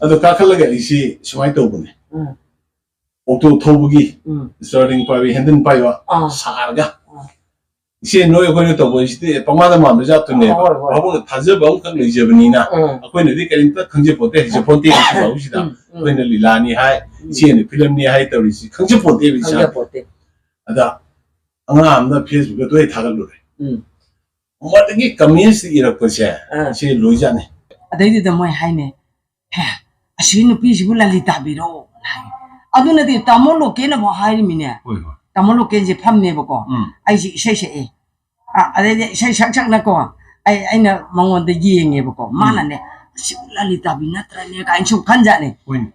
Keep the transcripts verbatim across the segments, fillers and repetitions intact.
ꯑꯗꯣ ꯀꯥꯈꯠꯂꯒ ꯑꯩꯁꯤ ꯁꯨꯃꯥꯏꯅ ꯇꯧꯕꯅꯦ꯫ ꯎꯝ꯫ ꯑꯣꯛꯇꯣ ꯊꯧꯕꯒꯤ ꯎꯝ꯫ ꯁ꯭ꯇꯤꯌꯔꯤꯡ ꯄꯥꯏꯕ, ꯍꯦꯟꯗꯜ ꯄꯥꯏꯕ ꯑꯥ꯫ ꯁꯥꯔꯒ꯫ ꯑꯥ꯫ ꯏꯆꯦ, ꯅꯣꯏ ꯑꯩꯈꯣꯏꯅ ꯇꯧꯕꯁꯤꯗꯤ ꯄꯪꯃꯥꯟꯗ ꯃꯥꯟꯕ ꯖꯥꯠꯇꯨꯅꯦꯕ꯫ ꯍꯣꯏ, ꯍꯣꯏ꯫ ꯚꯥꯕꯣꯛꯅ ꯊꯥꯖꯕ ꯑꯃꯈꯛ ꯂꯩꯖꯕꯅꯤꯅ ꯎꯝ꯫ ꯑꯩꯈꯣꯏꯅꯗꯤ ꯀꯔꯤꯝꯇ ꯈꯪꯖꯄꯣꯠꯇꯦ, ꯍꯩꯖꯄꯣꯠꯇꯦ ꯍꯧꯖꯤꯛ ꯐꯥꯎꯁꯤꯗ꯫ ꯎꯝ, ꯎꯝ꯫ ꯑꯩꯈꯣꯏꯅ ꯂꯤꯂꯥꯅꯤ ꯍꯥꯏ, ꯎꯝ꯫ ꯏꯆꯦꯅ ꯐꯤꯂꯝꯅꯤ ꯍꯥꯏ ꯇꯧꯔꯤꯁꯤ ꯈꯪꯖꯄꯣꯠꯇꯦꯕ ꯏꯁꯥ꯫ ꯈꯪꯖꯄꯣꯠꯇꯦ꯫ ꯑꯗ ꯑꯉꯥꯡ ꯑꯃꯅ Facebook ꯇ ꯊꯥꯒꯠꯂꯨꯔꯦ꯫ ꯎꯝ꯫ ꯃꯗꯨꯒꯤ comments ꯏꯔꯛꯄꯁꯦ ꯑꯥ꯫ ꯁꯤ ꯂꯣꯏꯖꯥꯠꯅꯤ꯫ ꯑꯗꯩꯗꯨꯗ ꯃꯣꯏ ꯍꯥꯏꯅꯦ, "ꯍꯦ, ꯑꯁꯤ ꯅꯨꯄꯤꯁꯤꯕꯨ ꯂꯂꯤꯇꯥꯕꯤꯔꯣ?" ꯍꯥꯏ꯫ ꯑꯗꯨꯅꯗꯤ ꯇꯥꯃꯣ ꯂꯣꯀꯦꯅꯐꯥꯎ ꯍꯥꯏꯔꯤꯃꯤꯅꯦ꯫ ꯍꯣꯏ, ꯍꯣꯏ꯫ ꯇꯥꯃꯣ ꯂꯣꯀꯦꯟꯁꯦ ꯐꯝꯃꯦꯕꯀꯣ꯫ ꯎꯝ꯫ ꯑꯩꯁꯦ ꯏꯁꯩ ꯁꯛꯑꯦ꯫ ꯑ, ꯑꯗꯩꯗꯤ ꯏꯁꯩ ꯁꯛ ꯁꯛꯅꯀꯣ, ꯑꯩ, ꯑꯩꯅ ꯃꯉꯣꯟꯗ ꯌꯦꯡꯉꯦꯕꯀꯣ꯫ ꯎꯝ꯫ ꯃꯥꯅꯅꯦ, "ꯑꯁꯤꯕꯨ ꯂꯂꯤꯇꯥꯕꯤ ꯅꯠꯇ꯭ꯔꯅꯦ?" ꯀꯥꯏꯅ ꯁꯨꯝ ꯈꯟꯖꯥꯠꯅꯤ꯫ ꯍꯣꯏꯅꯦ꯫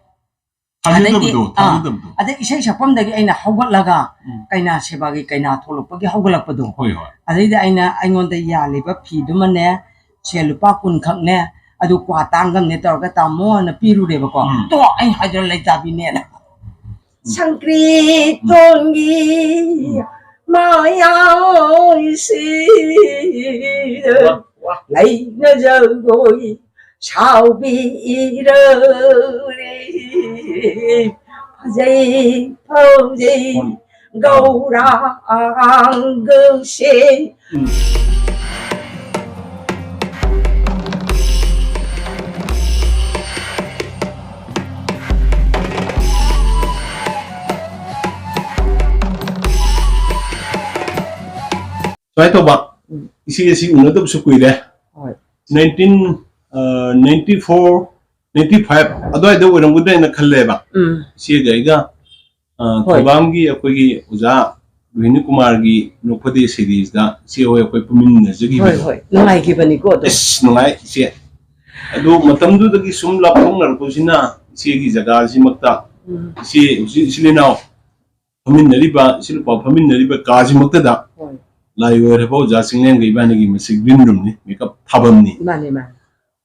ꯑꯗꯩꯗꯤ, ꯊꯥꯖꯗꯕꯗꯣ, ꯑꯥ, ꯊꯥꯖꯗꯕꯗꯣ꯫ ꯑꯗꯩ ꯏꯁꯩ ꯁꯛꯐꯝꯗꯒꯤ ꯑꯩꯅ ꯍꯧꯒꯠꯂꯒ ꯎꯝ꯫ ꯀꯩꯅꯥ ꯁꯦꯕꯥꯒꯤ ꯀꯩꯅꯥ ꯊꯣꯛꯂꯛꯄꯒꯤ ꯍꯧꯒꯠꯂꯛꯄꯗꯣ꯫ ꯍꯣꯏ, ꯍꯣꯏ꯫ ꯑꯗꯩꯗ ꯑꯩꯅ ꯑꯩꯉꯣꯟꯗ ꯌꯥꯜꯂꯤꯕ ꯐꯤꯗꯨꯃꯅꯦ, ꯁꯦ ꯂꯨꯄꯥ ꯀꯨꯟ ꯈꯛꯅꯦ, ꯑꯗꯨ ꯀ꯭ꯋꯥ ꯇꯥꯡꯒꯝꯅꯦ ꯇꯧꯔꯒ ꯇꯥꯃꯣꯅ ꯄꯤꯔꯨꯔꯦꯕꯀꯣ꯫ ꯎꯝ꯫ ꯇꯣ ꯑꯩ ꯍꯥꯏꯗ꯭ꯔ ꯂꯩꯇꯥꯕꯤꯅꯦꯅ꯫ ꯎꯝ꯫ ꯁꯪꯀ꯭ꯔꯤꯇꯣꯟꯒꯤ ꯎꯝ꯫ ꯃꯌꯥꯏꯁꯤꯗ ꯋꯥ, ꯋꯥ꯫ ꯂꯩꯅ ꯖꯒꯣꯏ ꯁꯥꯎꯕꯤꯔꯔꯦ꯫ ꯐꯖꯩ, ꯐꯖꯩ, ꯍꯣꯏ꯫ ꯒꯧꯔꯥꯡꯒꯁꯦ꯫ ꯎꯝ꯫ ꯁꯨꯃꯥꯏꯅ ꯇꯧꯕ, ꯎꯝ꯫ ꯏꯆꯦ ꯑꯁꯤ ꯎꯅꯗꯕꯁꯨ ꯀꯨꯏꯔꯦ꯫ ꯍꯣꯏ꯫ Nineteen, ꯑ, ninety four, ninety five ꯑꯗꯨꯋꯥꯏꯗ ꯑꯣꯏꯔꯝꯒꯗ꯭ꯔꯥ ꯍꯥꯏꯅ ꯈꯜꯂꯦꯕ꯫ ꯎꯝ꯫ ꯏꯆꯦꯒ ꯑꯩꯒ, ꯑ, ꯍꯣꯏ꯫ ꯊꯧꯕꯥꯜꯒꯤ ꯑꯩꯈꯣꯏꯒꯤ ꯑꯣꯖꯥ ꯔꯣꯍꯤꯅꯤ ꯀꯨꯃꯥꯔꯒꯤ ꯅꯣꯛꯐꯗꯦ series ꯗ ꯏꯆꯦ ꯍꯣꯏ ꯑꯩꯈꯣꯏ ꯄꯨꯟꯃꯤꯟꯅꯖꯈꯤꯕꯗꯣ꯫ ꯍꯣꯏ, ꯍꯣꯏ꯫ ꯅꯨꯡꯉꯥꯏꯈꯤꯕꯅꯤꯀꯣ ꯑꯗꯣ꯫ ꯑꯁ, ꯅꯨꯡꯉꯥꯏ ꯏꯆꯦ꯫ ꯑꯗꯨ ꯃꯇꯝꯗꯨꯗꯒꯤ ꯁꯨꯝ ꯂꯥꯞꯊꯣꯛꯅꯔꯛꯄꯁꯤꯅ ꯏꯆꯦꯒꯤ ꯖꯒꯥꯁꯤꯃꯛꯇ ꯎꯝ꯫ ꯏꯆꯦ ꯍꯧꯖꯤꯛ ꯏꯆꯤꯜ ꯏꯅꯥꯎ ꯐꯝꯃꯤꯟꯅꯔꯤꯕ, ꯏꯆꯤꯜ ꯏꯄꯥ ꯐꯝꯃꯤꯟꯅꯔꯤꯕ ꯀꯥꯁꯤꯃꯛꯇꯗ ꯍꯣꯏ꯫ ꯂꯥꯏ ꯑꯣꯏꯔꯕ ꯑꯣꯖꯥ ꯆꯤꯡꯂꯦꯟꯒ ꯏꯕꯥꯅꯤꯒꯤ ꯃꯁꯤ green room ꯅꯤ, makeup ꯊꯥꯐꯝꯅꯤ꯫ ꯃꯥꯅꯦ, ꯃꯥꯅꯦ꯫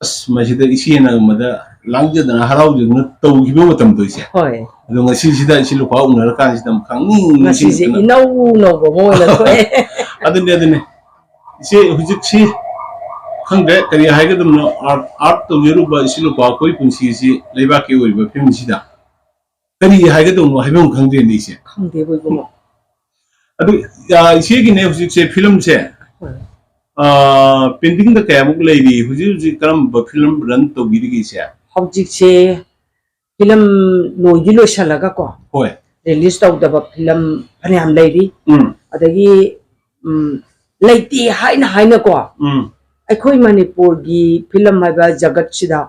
ꯑꯁ, ꯃꯁꯤꯗ ꯏꯆꯦꯅ ꯃꯗ ꯂꯥꯡꯖꯗꯅ ꯍꯔꯥꯎꯖꯗꯅ ꯇꯧꯈꯤꯕ ꯃꯇꯝꯗꯣ ꯏꯆꯦ꯫ ꯍꯣꯏ꯫ ꯑꯗꯣ ꯉꯁꯤꯁꯤꯗ ꯏꯆꯤꯜ ꯏꯄꯥ ꯎꯅꯔꯀꯥꯟꯁꯤꯗ ꯑꯃꯨꯛ ꯈꯪꯅꯤꯡ ꯉꯁꯤꯁꯦ ꯅꯤꯡꯁꯤꯡꯉꯛꯇꯅ꯫ ꯏꯅꯧ ꯅꯧꯕ ꯑꯃ ꯑꯣꯏꯅ ꯊꯣꯛꯑꯦ꯫ ꯑꯗꯨꯅꯦ, ꯑꯗꯨꯅꯦ꯫ ꯏꯆꯦ ꯍꯧꯖꯤꯛꯁꯤ ꯈꯪꯗ꯭ꯔꯦ ꯀꯔꯤ ꯍꯥꯏꯒꯗꯕꯅꯣ, ꯑꯥꯔꯠ ꯑꯥꯔꯠ ꯇꯧꯖꯔꯨꯕ ꯏꯆꯤꯜ ꯏꯅꯥꯎꯄꯥ ꯑꯩꯈꯣꯏ ꯄꯨꯟꯁꯤꯁꯤ ꯂꯩꯕꯥꯛꯀꯤ ꯑꯣꯏꯔꯤꯕ ꯐꯤꯕꯝꯁꯤꯗ ꯀꯔꯤ ꯍꯥꯏꯒꯗꯕꯅꯣ ꯍꯥꯏꯕ ꯑꯃ ꯈꯪꯗ꯭ꯔꯦꯅꯦ ꯑꯩꯁꯦ꯫ ꯈꯪꯗꯦꯕꯣ ꯏꯕꯨꯡꯉꯣ꯫ ꯑꯗꯨ, ꯑ, ꯏꯆꯦꯒꯤꯅꯦ ꯍꯧꯖꯤꯛꯁꯦ ꯐꯤꯂꯝꯁꯦ, ꯍꯣꯏ꯫ ꯑ, ꯄꯦꯟꯗꯤꯡꯗ ꯀꯌꯥꯃꯨꯛ ꯂꯩꯔꯤ? ꯍꯧꯖꯤꯛ ꯍꯧꯖꯤꯛ ꯀꯔꯝꯕ ꯐꯤꯂꯝ ꯔꯟ ꯇꯧꯕꯤꯔꯤꯒꯦ ꯏꯆꯦ? ꯍꯧꯖꯤꯛꯁꯦ ꯐꯤꯂꯝ ꯂꯣꯏꯗꯤ ꯂꯣꯏꯁꯤꯜꯂꯒ ꯀꯣ, ꯍꯣꯏ꯫ ꯔꯤꯂꯤꯁ ꯇꯧꯗꯕ ꯐꯤꯂꯝ ꯐꯅꯌꯥꯝ ꯂꯩꯔꯤ꯫ ꯎꯝ꯫ ꯑꯗꯒꯤ, ꯎꯝ, ꯂꯩꯇꯦ ꯍꯥꯏꯅ ꯍꯥꯏꯅꯀꯣ, ꯎꯝ꯫ ꯑꯩꯈꯣꯏ ꯃꯅꯤꯄꯨꯔꯒꯤ ꯐꯤꯂꯝ ꯍꯥꯏꯕ ꯖꯒꯠꯁꯤꯗ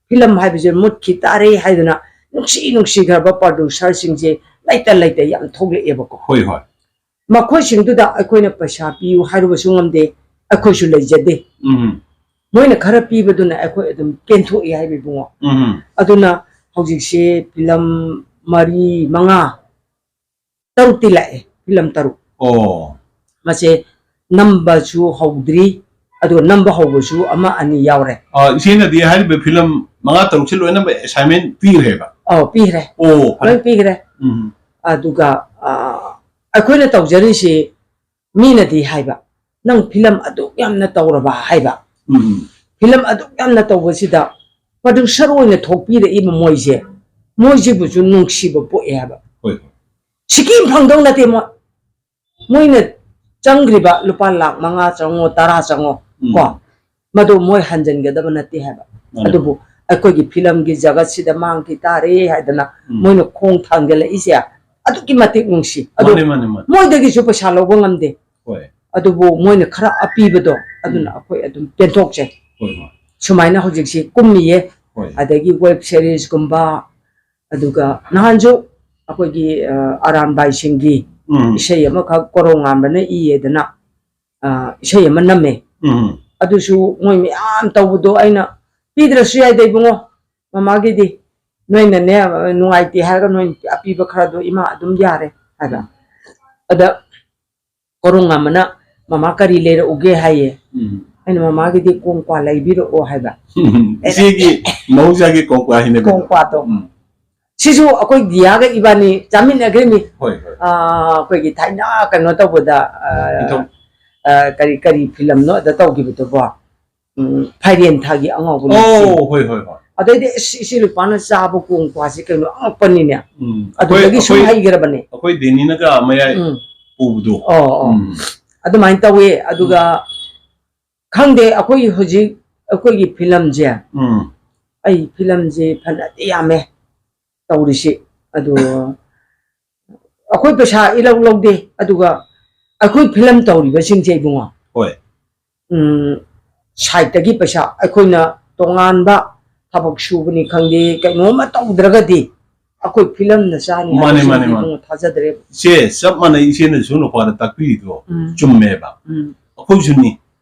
ꯐꯤꯂꯝ ꯍꯥꯏꯕꯁꯦ ꯃꯨꯠꯈꯤ ꯇꯥꯔꯦ ꯍꯥꯏꯗꯅ ꯅꯨꯡꯁꯤ ꯅꯨꯡꯁꯤꯈ꯭ꯔꯕ ꯄ꯭ꯔꯣꯗ꯭ꯌꯨꯁꯔꯁꯤꯡꯁꯦ ꯂꯩꯇ ꯂꯩꯇ ꯌꯥꯝ ꯊꯣꯛꯂꯛꯑꯦꯕꯀꯣ꯫ ꯍꯣꯏ, ꯍꯣꯏ꯫ ꯃꯈꯣꯏꯁꯤꯡꯗꯨꯗ ꯑꯩꯈꯣꯏꯅ ꯄꯩꯁꯥ ꯄꯤꯌꯨ ꯍꯥꯏꯔꯨꯕꯁꯨ ꯉꯝꯗꯦ, ꯑꯩꯈꯣꯏꯁꯨ ꯂꯩꯖꯗꯦ꯫ ꯎꯝ꯫ ꯃꯣꯏꯅ ꯈꯔ ꯄꯤꯕꯗꯨꯅ ꯑꯩꯈꯣꯏ ꯑꯗꯨꯝ ꯄꯦꯟꯊꯣꯛꯏ ꯍꯥꯏꯕ ꯏꯕꯨꯡꯉꯣ꯫ ꯎꯝ꯫ ꯑꯗꯨꯅ ꯍꯧꯖꯤꯛꯁꯦ ꯐꯤꯂꯝ ꯃꯔꯤ, ꯃꯉꯥ, ꯇꯔꯨꯛꯇꯤ ꯂꯥꯛꯑꯦ, ꯐꯤꯂꯝ ꯇꯔꯨꯛ꯫ ꯑꯣ꯫ ꯃꯁꯦ ꯅꯝꯕꯁꯨ ꯍꯧꯗ꯭ꯔꯤ, ꯑꯗꯨꯒ ꯅꯝꯕ ꯍꯧꯕꯁꯨ ꯑꯃ ꯑꯅꯤ ꯌꯥꯎꯔꯦ꯫ ꯑ, ꯏꯆꯦꯅꯗꯤ ꯍꯥꯏꯔꯤꯕ ꯐꯤꯂꯝ ꯃꯉꯥ ꯇꯔꯨꯛꯁꯦ ꯂꯣꯏꯅꯃꯛ assignment ꯄꯤꯈ꯭ꯔꯦꯕ? ꯑꯧ, ꯄꯤꯈ꯭ꯔꯦ꯫ ꯑꯣ, ꯐꯔꯦ꯫ ꯂꯣꯏ ꯄꯤꯈ꯭ꯔꯦ꯫ ꯎꯝ꯫ ꯑꯗꯨꯒ, ꯑ, ꯑꯩꯈꯣꯏꯅ ꯇꯧꯖꯔꯤꯁꯤ ꯃꯤꯅꯗꯤ ꯍꯥꯏꯕ, "ꯅꯪ ꯐꯤꯂꯝ ꯑꯗꯨꯛ ꯌꯥꯝꯅ ꯇꯧꯔꯕ?" ꯍꯥꯏꯕ꯫ ꯎꯝ꯫ ꯐꯤꯂꯝ ꯑꯗꯨꯛ ꯌꯥꯝꯅ ꯇꯧꯕꯁꯤꯗ ꯄ꯭ꯔꯣꯗ꯭ꯌꯨꯁꯔ ꯑꯣꯏꯅ ꯊꯣꯛꯄꯤꯔꯛꯏꯕ ꯃꯣꯏꯁꯦ, ꯃꯣꯏꯁꯤꯕꯨꯁꯨ ꯅꯨꯡꯁꯤꯕ ꯄꯣꯛꯑꯦ ꯍꯥꯏꯕ꯫ ꯍꯣꯏ, ꯍꯣꯏ꯫ ꯁꯤꯀꯤ ꯐꯪꯗꯧ ꯅꯠꯇꯦ ꯃꯣꯏ꯫ ꯃꯣꯏꯅ ꯆꯪꯈ꯭ꯔꯤꯕ ꯂꯨꯄꯥ ꯂꯥꯈ ꯃꯉꯥ ꯆꯪꯉꯣ, ꯇꯔꯥ ꯆꯪꯉꯣ, ꯎꯝ꯫ ꯀꯣ, ꯃꯗꯨ ꯃꯣꯏ ꯍꯟꯖꯤꯟꯒꯗꯕ ꯅꯠꯇꯦ ꯍꯥꯏꯕ꯫ ꯃꯥꯅꯦ꯫ ꯑꯗꯨꯕꯨ ꯑꯩꯈꯣꯏꯒꯤ ꯐꯤꯂꯝꯒꯤ ꯖꯒꯠꯁꯤꯗ ꯃꯥꯡꯈꯤ ꯇꯥꯔꯦ ꯍꯥꯏꯗꯅ ꯎꯝ꯫ ꯃꯣꯏꯅ ꯈꯣꯡ ꯊꯥꯡꯒꯠꯂꯛꯏꯁꯦ ꯑꯗꯨꯛꯀꯤ ꯃꯇꯤꯛ ꯅꯨꯡꯁꯤ꯫ ꯑꯗꯨ ꯃꯥꯅꯦ, ꯃꯥꯅꯦ, ꯃꯥꯅꯦ꯫ ꯃꯣꯏꯗꯒꯤꯁꯨ ꯄꯩꯁꯥ ꯂꯧꯕ ꯉꯝꯗꯦ꯫ ꯍꯣꯏ꯫ ꯑꯗꯨꯕꯨ ꯃꯣꯏꯅ ꯈꯔ ꯑꯄꯤꯕꯗꯣ ꯑꯗꯨꯅ ꯎꯝ꯫ ꯑꯩꯈꯣꯏ ꯑꯗꯨꯝ ꯄꯦꯟꯊꯣꯛꯆꯩ꯫ ꯍꯣꯏ, ꯍꯣꯏ꯫ ꯁꯨꯃꯥꯏꯅ ꯍꯧꯖꯤꯛꯁꯤ ꯀꯨꯝꯃꯤꯌꯦ꯫ ꯍꯣꯏ꯫ ꯑꯗꯒꯤ ꯋꯦꯕ ꯁꯦꯔꯤꯁꯀꯨꯝꯕ, ꯑꯗꯨꯒ ꯅꯍꯥꯟꯁꯨ ꯑꯩꯈꯣꯏꯒꯤ, ꯑ, ꯑꯔꯥꯟꯕꯥꯏꯁꯤꯡꯒꯤ ꯎꯝ꯫ ꯏꯁꯩ ꯑꯃꯈꯛ ꯀꯣꯔꯧꯉꯥꯟꯕꯅ ꯏꯌꯦꯗꯅ, ꯑ, ꯏꯁꯩ ꯑꯃ ꯅꯝꯃꯦ꯫ ꯎꯝ꯫ ꯑꯗꯨꯁꯨ ꯃꯣꯏ ꯃꯌꯥꯝ ꯇꯧꯕꯗꯣ ꯑꯩꯅ, "ꯄꯤꯗ꯭ꯔꯁꯨ ꯌꯥꯏꯗ ꯏꯕꯨꯡꯉꯣ, ꯃꯃꯥꯒꯤꯗꯤ ꯅꯣꯏꯅꯅꯦ, ꯅꯨꯡꯉꯥꯏꯇꯦ ꯍꯥꯏꯔꯒ ꯅꯣꯏ ꯑꯄꯤꯕ ꯈꯔꯗꯣ ꯏꯃꯥ ꯑꯗꯨꯝ ꯌꯥꯔꯦ" ꯍꯥꯏꯕ꯫ ꯑꯗ ꯀꯣꯔꯧꯉꯥꯟꯕꯅ, "ꯃꯃꯥ ꯀꯔꯤ ꯂꯩꯔꯛꯎꯒꯦ?" ꯍꯥꯏꯌꯦ꯫ ꯎꯝ꯫ ꯑꯩꯅ, "ꯃꯃꯥꯒꯤꯗꯤ ꯀꯣꯡꯀ꯭ꯋꯥ ꯂꯩꯕꯤꯔꯛꯑꯣ" ꯍꯥꯏꯕ꯫ ꯎꯝ꯫ ꯏꯆꯦꯒꯤ ꯃꯍꯧꯁꯥꯒꯤ ꯀꯣꯡꯀ꯭ꯋꯥ ꯍꯩꯅꯕꯤꯗꯣ꯫ ꯀꯣꯡꯀ꯭ꯋꯥꯗꯣ꯫ ꯎꯝ꯫ ꯁꯤꯁꯨ ꯑꯩꯈꯣꯏ ꯗꯤꯌꯥꯒ ꯏꯕꯥꯅꯤ ꯆꯥꯃꯤꯟꯅꯈ꯭ꯔꯤꯅꯤ꯫ ꯍꯣꯏ, ꯍꯣꯏ꯫ ꯑꯥ, ꯑꯩꯈꯣꯏꯒꯤ ꯊꯥꯏꯅ ꯀꯩꯅꯣ ꯇꯧꯕꯗ, ꯑꯥ, ꯅꯤꯡꯊꯧ꯫ ꯑꯥ, ꯀꯔꯤ, ꯀꯔꯤ ꯐꯤꯂꯝꯅꯣ ꯑꯗ ꯇꯧꯈꯤꯕꯗꯨꯕꯣ? ꯎꯝ, ꯐꯥꯏꯔꯦꯟ ꯊꯥꯒꯤ ꯑꯉꯥꯎꯕ ꯂꯩꯁꯦ꯫ ꯑꯣ, ꯍꯣꯏ, ꯍꯣꯏ, ꯍꯣꯏ꯫ ꯑꯗꯩꯗꯤ ꯑꯁ, ꯏꯆꯦ ꯂꯨꯄꯥꯅ ꯆꯥꯕ ꯀꯣꯡ ꯀ꯭ꯋꯥꯁꯦ ꯀꯩꯅꯣ ꯑꯉꯛꯄꯅꯤꯅꯦ꯫ ꯎꯝ, ꯑꯗꯨꯗꯒꯤ ꯑꯩꯈꯣꯏ, ꯁꯨꯝ ꯑꯩꯈꯣꯏ, ꯍꯩꯈ꯭ꯔꯕꯅꯦ꯫ ꯑꯩꯈꯣꯏ ꯗꯦꯅꯤꯅꯒ ꯃꯌꯥꯏ ꯎꯝ꯫ ꯄꯨꯕꯗꯣ꯫ ꯑꯣ, ꯑꯣ꯫ ꯎꯝ꯫ ꯑꯗꯨꯃꯥꯏꯅ ꯇꯧꯋꯦ꯫ ꯑꯗꯨꯒ ꯎꯝ꯫ ꯈꯪꯗꯦ, ꯑꯩꯈꯣꯏꯒꯤ ꯍꯧꯖꯤꯛ ꯑꯩꯈꯣꯏꯒꯤ ꯐꯤꯂꯝꯁꯦ, ꯎꯝ꯫ ꯑꯩ ꯐꯤꯂꯝꯁꯦ ꯐꯅꯗꯤ ꯌꯥꯝꯃꯦ ꯇꯧꯔꯤꯁꯤ꯫ ꯑꯗꯨ ꯑꯩꯈꯣꯏ ꯄꯩꯁꯥ ꯏꯂꯧ ꯂꯧꯗꯦ꯫ ꯑꯗꯨꯒ ꯑꯩꯈꯣꯏ ꯐꯤꯂꯝ ꯇꯧꯔꯤꯕꯁꯤꯡꯁꯦ ꯏꯕꯨꯡꯉꯣ, ꯍꯣꯏ꯫ ꯎꯝ, ꯁꯥꯏꯠꯇꯒꯤ ꯄꯩꯁꯥ ꯑꯩꯈꯣꯏꯅ ꯇꯣꯉꯥꯟꯕ ꯊꯕꯛ ꯁꯨꯕꯅꯤ ꯈꯪꯗꯦ, ꯀꯩꯅꯣꯝꯃ ꯇꯧꯗ꯭ꯔꯒꯗꯤ ꯑꯩꯈꯣꯏ ꯐꯤꯂꯝꯅ ꯆꯥꯅꯤ ꯃꯥꯅꯦ, ꯍꯥꯏꯕꯁꯤꯃꯗꯤ ꯃꯥꯅꯦ, ꯃꯥꯅꯦ꯫ ꯏꯕꯨꯡꯉꯣ ꯊꯥꯖꯗ꯭ꯔꯦ꯫ ꯏꯆꯦ, ꯆꯞ ꯃꯥꯟꯅꯩ ꯏꯆꯦꯅꯁꯨ ꯅꯨꯄꯥꯗ ꯇꯥꯛꯄꯤꯔꯤꯗꯣ ꯎꯝ꯫ ꯆꯨꯝꯃꯦꯕ꯫ ꯎꯝ꯫ ꯑꯩꯈꯣꯏꯁꯨꯅꯤ,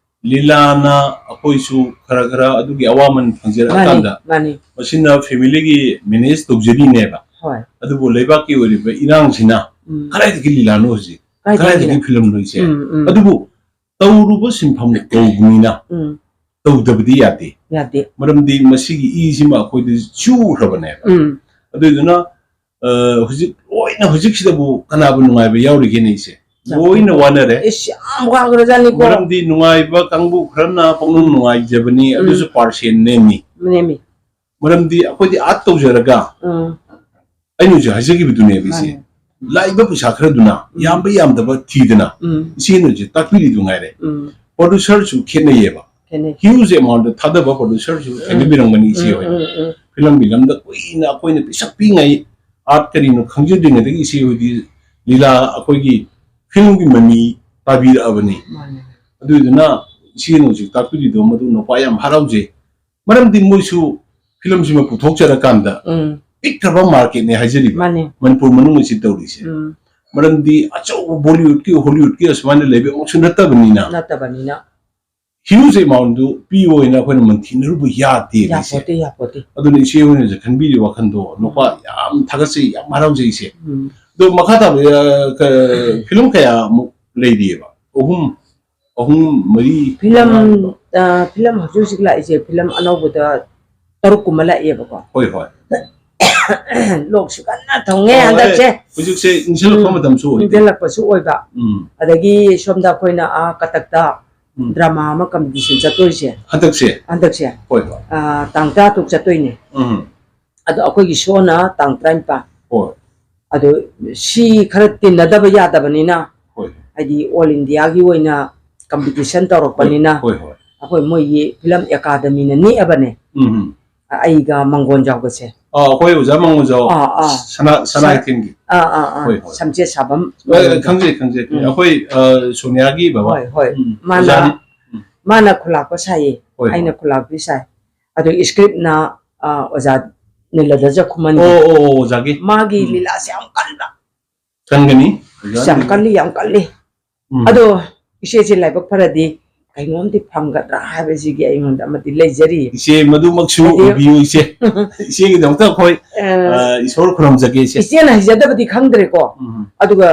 ꯂꯤꯂꯥꯅ ꯑꯩꯈꯣꯏꯁꯨ ꯈꯔ ꯈꯔ ꯑꯗꯨꯒꯤ ꯑꯋꯥꯃꯟ ꯐꯪꯖꯔꯀꯥꯟꯗ ꯃꯥꯅꯤ, ꯃꯥꯅꯤ꯫ ꯃꯁꯤꯅ family ꯒꯤ manage ꯇꯧꯖꯔꯤꯅꯦꯕ꯫ ꯍꯣꯏ꯫ ꯑꯗꯨꯕꯨ ꯂꯩꯕꯥꯛꯀꯤ ꯑꯣꯏꯔꯤꯕ ꯏꯔꯥꯡꯁꯤꯅ ꯎꯝ꯫ ꯀꯗꯥꯏꯗꯒꯤ ꯂꯤꯂꯥꯅꯣ ꯍꯧꯖꯤꯛ? ꯀꯗꯥꯏꯗꯒꯤ ꯀꯗꯥꯏꯗꯒꯤ ꯂꯤꯂꯥ? ꯐꯤꯂꯝꯅꯣ ꯏꯆꯦ? ꯎꯝ, ꯎꯝ꯫ ꯑꯗꯨꯕꯨ ꯇꯧꯔꯨꯕ ꯁꯤꯟꯐꯝ ꯀꯧꯕꯅꯤꯅ ꯎꯝ꯫ ꯇꯧꯗꯕꯗꯤ ꯌꯥꯗꯦ꯫ ꯌꯥꯗꯦ꯫ ꯃꯔꯝꯗꯤ ꯃꯁꯤꯒꯤ ꯏꯁꯤꯃ ꯑꯩꯈꯣꯏꯗ ꯆꯨꯈ꯭ꯔꯕꯅꯦꯕ꯫ ꯎꯝ꯫ ꯑꯗꯨꯗꯨꯅ, ꯑ, ꯍꯧꯖꯤꯛ ꯂꯣꯏꯅ ꯍꯧꯖꯤꯛꯁꯤꯗꯕꯨ ꯀꯅꯥꯕꯨ ꯅꯨꯡꯉꯥꯏꯕ ꯌꯥꯎꯔꯤꯒꯦꯅꯦ ꯏꯆꯦ? ꯌꯥꯝ ꯂꯣꯏꯅ ꯋꯥꯅꯔꯦ꯫ ꯏꯁ, ꯌꯥꯝ ꯋꯥꯈ꯭ꯔꯖꯥꯠꯅꯤꯀꯣ꯫ ꯃꯔꯝꯗꯤ ꯅꯨꯡꯉꯥꯏꯕ ꯀꯥꯡꯕꯨ ꯈꯔꯅ ꯄꯪꯅꯨꯡ ꯅꯨꯡꯉꯥꯏꯖꯕꯅꯤ, ꯎꯝ꯫ ꯑꯗꯨꯁꯨ percent ꯅꯦꯝꯃꯤ꯫ ꯅꯦꯝꯃꯤ꯫ ꯃꯔꯝꯗꯤ ꯑꯩꯈꯣꯏꯗꯤ art ꯇꯧꯖꯔꯒ ꯎꯝ꯫ ꯑꯩꯅ ꯍꯧꯖꯤꯛ ꯍꯥꯏꯖꯈꯤꯕꯗꯨꯅꯦꯕ ꯏꯆꯦ꯫ ꯃꯥꯅꯦ꯫ ꯂꯥꯛꯏꯕ ꯄꯩꯁꯥ ꯈꯔꯗꯨꯅ ꯎꯝ꯫ ꯌꯥꯝꯕ ꯌꯥꯝꯗꯕ ꯊꯤꯗꯅ ꯎꯝ꯫ ꯏꯆꯦꯅ ꯍꯧꯖꯤꯛ ꯇꯥꯛꯄꯤꯔꯤꯗꯨ ꯉꯥꯏꯔꯦ꯫ ꯎꯝ꯫ Producer ꯁꯨ ꯈꯦꯠꯅꯩꯌꯦꯕ꯫ ꯈꯦꯠꯅꯩ꯫ Huge amount ꯊꯥꯗꯕ producer ꯁꯨ ꯎꯝ꯫ ꯊꯦꯡꯅꯕꯤꯔꯝꯒꯅꯤ ꯏꯆꯦ ꯎꯝ, ꯍꯣꯏꯅ꯫ ꯎꯝ, ꯎꯝ꯫ ꯐꯤꯂꯝꯒꯤ ꯂꯝꯗ ꯀꯨꯏꯅ ꯑꯩꯈꯣꯏꯅ ꯄꯤꯁꯛ ꯄꯤꯛꯏꯉꯩ art ꯀꯔꯤꯅꯣ ꯈꯪꯖꯗ꯭ꯔꯤꯉꯩꯗꯒꯤ ꯏꯆꯦ ꯍꯣꯏꯗꯤ ꯂꯤꯂꯥ ꯑꯩꯈꯣꯏꯒꯤ ꯐꯤꯂꯝꯒꯤ ꯃꯃꯤ ꯇꯥꯕꯤꯔꯛꯑꯕꯅꯤ꯫ ꯃꯥꯅꯦ꯫ ꯑꯗꯨꯗꯨꯅ ꯏꯆꯦꯅ ꯍꯧꯖꯤꯛ ꯇꯥꯛꯄꯤꯔꯤꯗꯣ ꯃꯗꯨ ꯅꯨꯄꯥ ꯌꯥꯝ ꯍꯔꯥꯎꯖꯩ꯫ ꯃꯔꯝꯗꯤ ꯃꯣꯏꯁꯨ ꯐꯤꯂꯝꯁꯤꯃ ꯄꯨꯊꯣꯛꯆꯔꯀꯥꯟꯗ ꯎꯝ꯫ ꯄꯤꯛꯈ꯭ꯔꯕ market ꯅꯦ ꯍꯥꯏꯖꯔꯤꯕ꯫ ꯃꯥꯅꯦ꯫ ꯃꯅꯤꯄꯨꯔ ꯃꯅꯨꯡ ꯑꯁꯤ ꯇꯧꯔꯤꯁꯦ꯫ ꯎꯝ꯫ ꯃꯔꯝꯗꯤ ꯑꯆꯧꯕ Bollywood ꯀꯤ, Hollywood ꯀꯤ ꯑꯁꯨꯃꯥꯏꯅ ꯂꯩꯕ ꯑꯃꯁꯨ ꯅꯠꯇꯕꯅꯤꯅ꯫ ꯅꯠꯇꯕꯅꯤꯅ꯫ Huge amount ꯗꯨ ꯄꯤꯌꯣꯅ ꯑꯩꯈꯣꯏꯅ ꯃꯟꯊꯤꯅꯔꯨꯕ ꯌꯥꯗꯦꯕ ꯏꯆꯦ꯫ ꯌꯥꯄꯣꯠꯇꯦ, ꯌꯥꯄꯣꯠꯇꯦ꯫ ꯑꯗꯨꯅ ꯏꯆꯦ ꯍꯣꯏꯅꯁꯨ ꯈꯟꯕꯤꯔꯤꯕ ꯋꯥꯈꯟꯗꯣ ꯅꯨꯄꯥ ꯎꯝ꯫ ꯌꯥꯝ ꯊꯥꯒꯠꯆꯩ, ꯌꯥꯝ ꯍꯔꯥꯎꯖꯩ ꯏꯆꯦ꯫ ꯎꯝ꯫ ꯑꯗꯣ ꯃꯈꯥ ꯇꯥꯕ, ꯑ, ꯀ-, ꯐꯤꯂꯝ ꯀꯌꯥꯃꯨꯛ ꯂꯩꯔꯤꯑꯕ? ꯑꯍꯨꯝ, ꯑꯍꯨꯝ, ꯃꯔꯤ, ꯐꯤꯂꯝ, ꯃꯉꯥ? ꯑ, ꯐꯤꯂꯝ ꯍꯧꯖꯤꯛ ꯍꯧꯖꯤꯛ ꯂꯥꯛꯏꯁꯦ, ꯐꯤꯂꯝ ꯑꯅꯧꯕꯗ ꯇꯔꯨꯛ ꯀꯨꯝꯕ ꯂꯥꯛꯑꯦꯕꯀꯣ꯫ ꯍꯣꯏ, ꯍꯣꯏ꯫ ꯂꯣꯛꯁꯨ ꯀꯟꯅ ꯊꯨꯡꯉꯦ ꯑꯣ, ꯍꯟꯗꯛꯁꯦ꯫ ꯑꯦ, ꯍꯧꯖꯤꯛꯁꯦ ꯏꯟꯁꯤꯜꯂꯛꯄ ꯎꯝ, ꯃꯇꯝꯁꯨ ꯑꯣꯏꯗꯦ꯫ ꯏꯟꯁꯤꯜꯂꯛꯄꯁꯨ ꯑꯣꯏꯕ꯫ ꯎꯝ꯫ ꯑꯗꯒꯤ ꯁꯣꯝꯗ ꯑꯩꯈꯣꯏꯅ, ꯑꯥ, ꯀꯇꯛꯇ ꯎꯝ꯫ ꯗ꯭ꯔꯃꯥ ꯑꯃ ꯀꯝꯄꯤꯇꯤꯁꯟ ꯆꯠꯇꯣꯏꯁꯦ꯫ ꯍꯟꯗꯛꯁꯦ? ꯍꯟꯗꯛꯁꯦ꯫ ꯍꯣꯏ, ꯍꯣꯏ꯫ ꯑꯥ, ꯇꯥꯡ ꯇꯔꯥ ꯇꯔꯨꯛ ꯆꯠꯇꯣꯏꯅꯦ꯫ ꯎꯝ꯫ ꯑꯗꯣ ꯑꯩꯈꯣꯏꯒꯤ ꯁꯣꯅ ꯇꯥꯡ ꯇꯔꯥꯅꯤꯄꯥꯟ꯫ ꯍꯣꯏ꯫ ꯑꯗꯣ ꯁꯤ ꯈꯔ ꯇꯤꯟꯅꯗꯕ ꯌꯥꯗꯕꯅꯤꯅ, ꯍꯣꯏ꯫ ꯍꯥꯏꯗꯤ ꯑꯣꯜ ꯏꯟꯗꯤꯌꯥꯒꯤ ꯑꯣꯏꯅ ꯀꯝꯄꯤꯇꯤꯁꯟ ꯇꯧꯔꯛꯄꯅꯤꯅ, ꯍꯣꯏ, ꯍꯣꯏ, ꯍꯣꯏ꯫ ꯑꯩꯈꯣꯏ ꯃꯣꯏꯒꯤ ꯐꯤꯂꯝ ꯑꯦꯀꯥꯗꯃꯤꯅ ꯅꯦꯛꯑꯕꯅꯦ꯫ ꯎꯝ, ꯎꯝ꯫ ꯑꯩꯒ ꯃꯪꯒꯣꯟꯖꯥꯎꯒꯁꯦ꯫ ꯑꯥ, ꯑꯩꯈꯣꯏ ꯑꯣꯖꯥ ꯃꯪꯒꯣꯟꯖꯥꯎ, ꯑꯥ, ꯑꯥ꯫ ꯁꯅꯥ, ꯁꯅꯥ ꯁ-, ꯀꯩꯊꯦꯜꯒꯤ꯫ ꯑꯥ, ꯑꯥ, ꯑꯥ꯫ ꯍꯣꯏ, ꯍꯣꯏ꯫ ꯁꯝꯆꯦꯠ ꯁꯥꯕꯝ ꯑꯥ, ꯃꯪꯒꯣꯟꯖꯥꯎ꯫ ꯈꯪꯖꯩ, ꯈꯪꯖꯩ, ꯈꯪꯖꯩ꯫ ꯎꯝ꯫ ꯑꯩꯈꯣꯏ, ꯑ, ꯁꯣꯅꯤꯌꯥꯒꯤ ꯕꯕꯥ꯫ ꯍꯣꯏ, ꯍꯣꯏ꯫ ꯎꯝ, ꯃꯥꯅ, ꯑꯣꯖꯥꯅꯤ꯫ ꯎꯝ꯫ ꯃꯥꯅ ꯈꯨꯂꯥꯛꯄ ꯁꯥꯏꯌꯦ꯫ ꯍꯣꯏ, ꯑꯩꯅ ꯍꯣꯏ꯫ ꯈꯨꯂꯥꯛꯄꯤ ꯁꯥꯏ꯫ ꯑꯗꯨ script ꯅ, ꯑ, ꯑꯣꯖꯥ ꯅꯤꯂꯗꯔ ꯖꯈꯨꯃꯟꯒꯤ꯫ ꯑꯣ, ꯑꯣ, ꯑꯣ, ꯑꯣꯖꯥꯒꯤ꯫ ꯃꯥꯒꯤ ꯎꯝ꯫ ꯂꯤꯂꯥꯁꯦ ꯌꯥꯝ ꯀꯟꯕ꯫ ꯀꯟꯒꯅꯤ꯫ ꯑꯁ, ꯌꯥꯝ ꯀꯜꯂꯤ, ꯌꯥꯝ ꯀꯜꯂꯤ꯫ ꯎꯝ꯫ ꯑꯗꯣ ꯏꯆꯦꯁꯦ ꯂꯥꯏꯕꯛ ꯐꯔꯗꯤ ꯀꯩꯅꯣꯝꯗꯤ ꯐꯪꯒꯗ꯭ꯔꯥ ꯍꯥꯏꯕꯁꯤꯒꯤ ꯑꯩꯉꯣꯟꯗ ꯑꯃꯗꯤ ꯂꯩꯖꯔꯤ꯫ ꯏꯆꯦ, ꯃꯗꯨꯃꯛꯁꯨ ꯍꯥꯏꯗꯤ ꯑꯣꯏꯕꯤꯌꯨ, ꯏꯆꯦ꯫ ꯏꯆꯦꯒꯤꯗꯃꯛꯇ ꯑꯩꯈꯣꯏ, ꯑ, ꯑ, ꯏꯁꯣꯔ ꯈꯨꯔꯨꯝꯖꯒꯦ, ꯏꯆꯦ꯫ ꯏꯆꯦꯅ ꯍꯩꯖꯗꯕꯗꯤ ꯈꯪꯗ꯭ꯔꯦꯀꯣ꯫ ꯎꯝ꯫ ꯑꯗꯨꯒ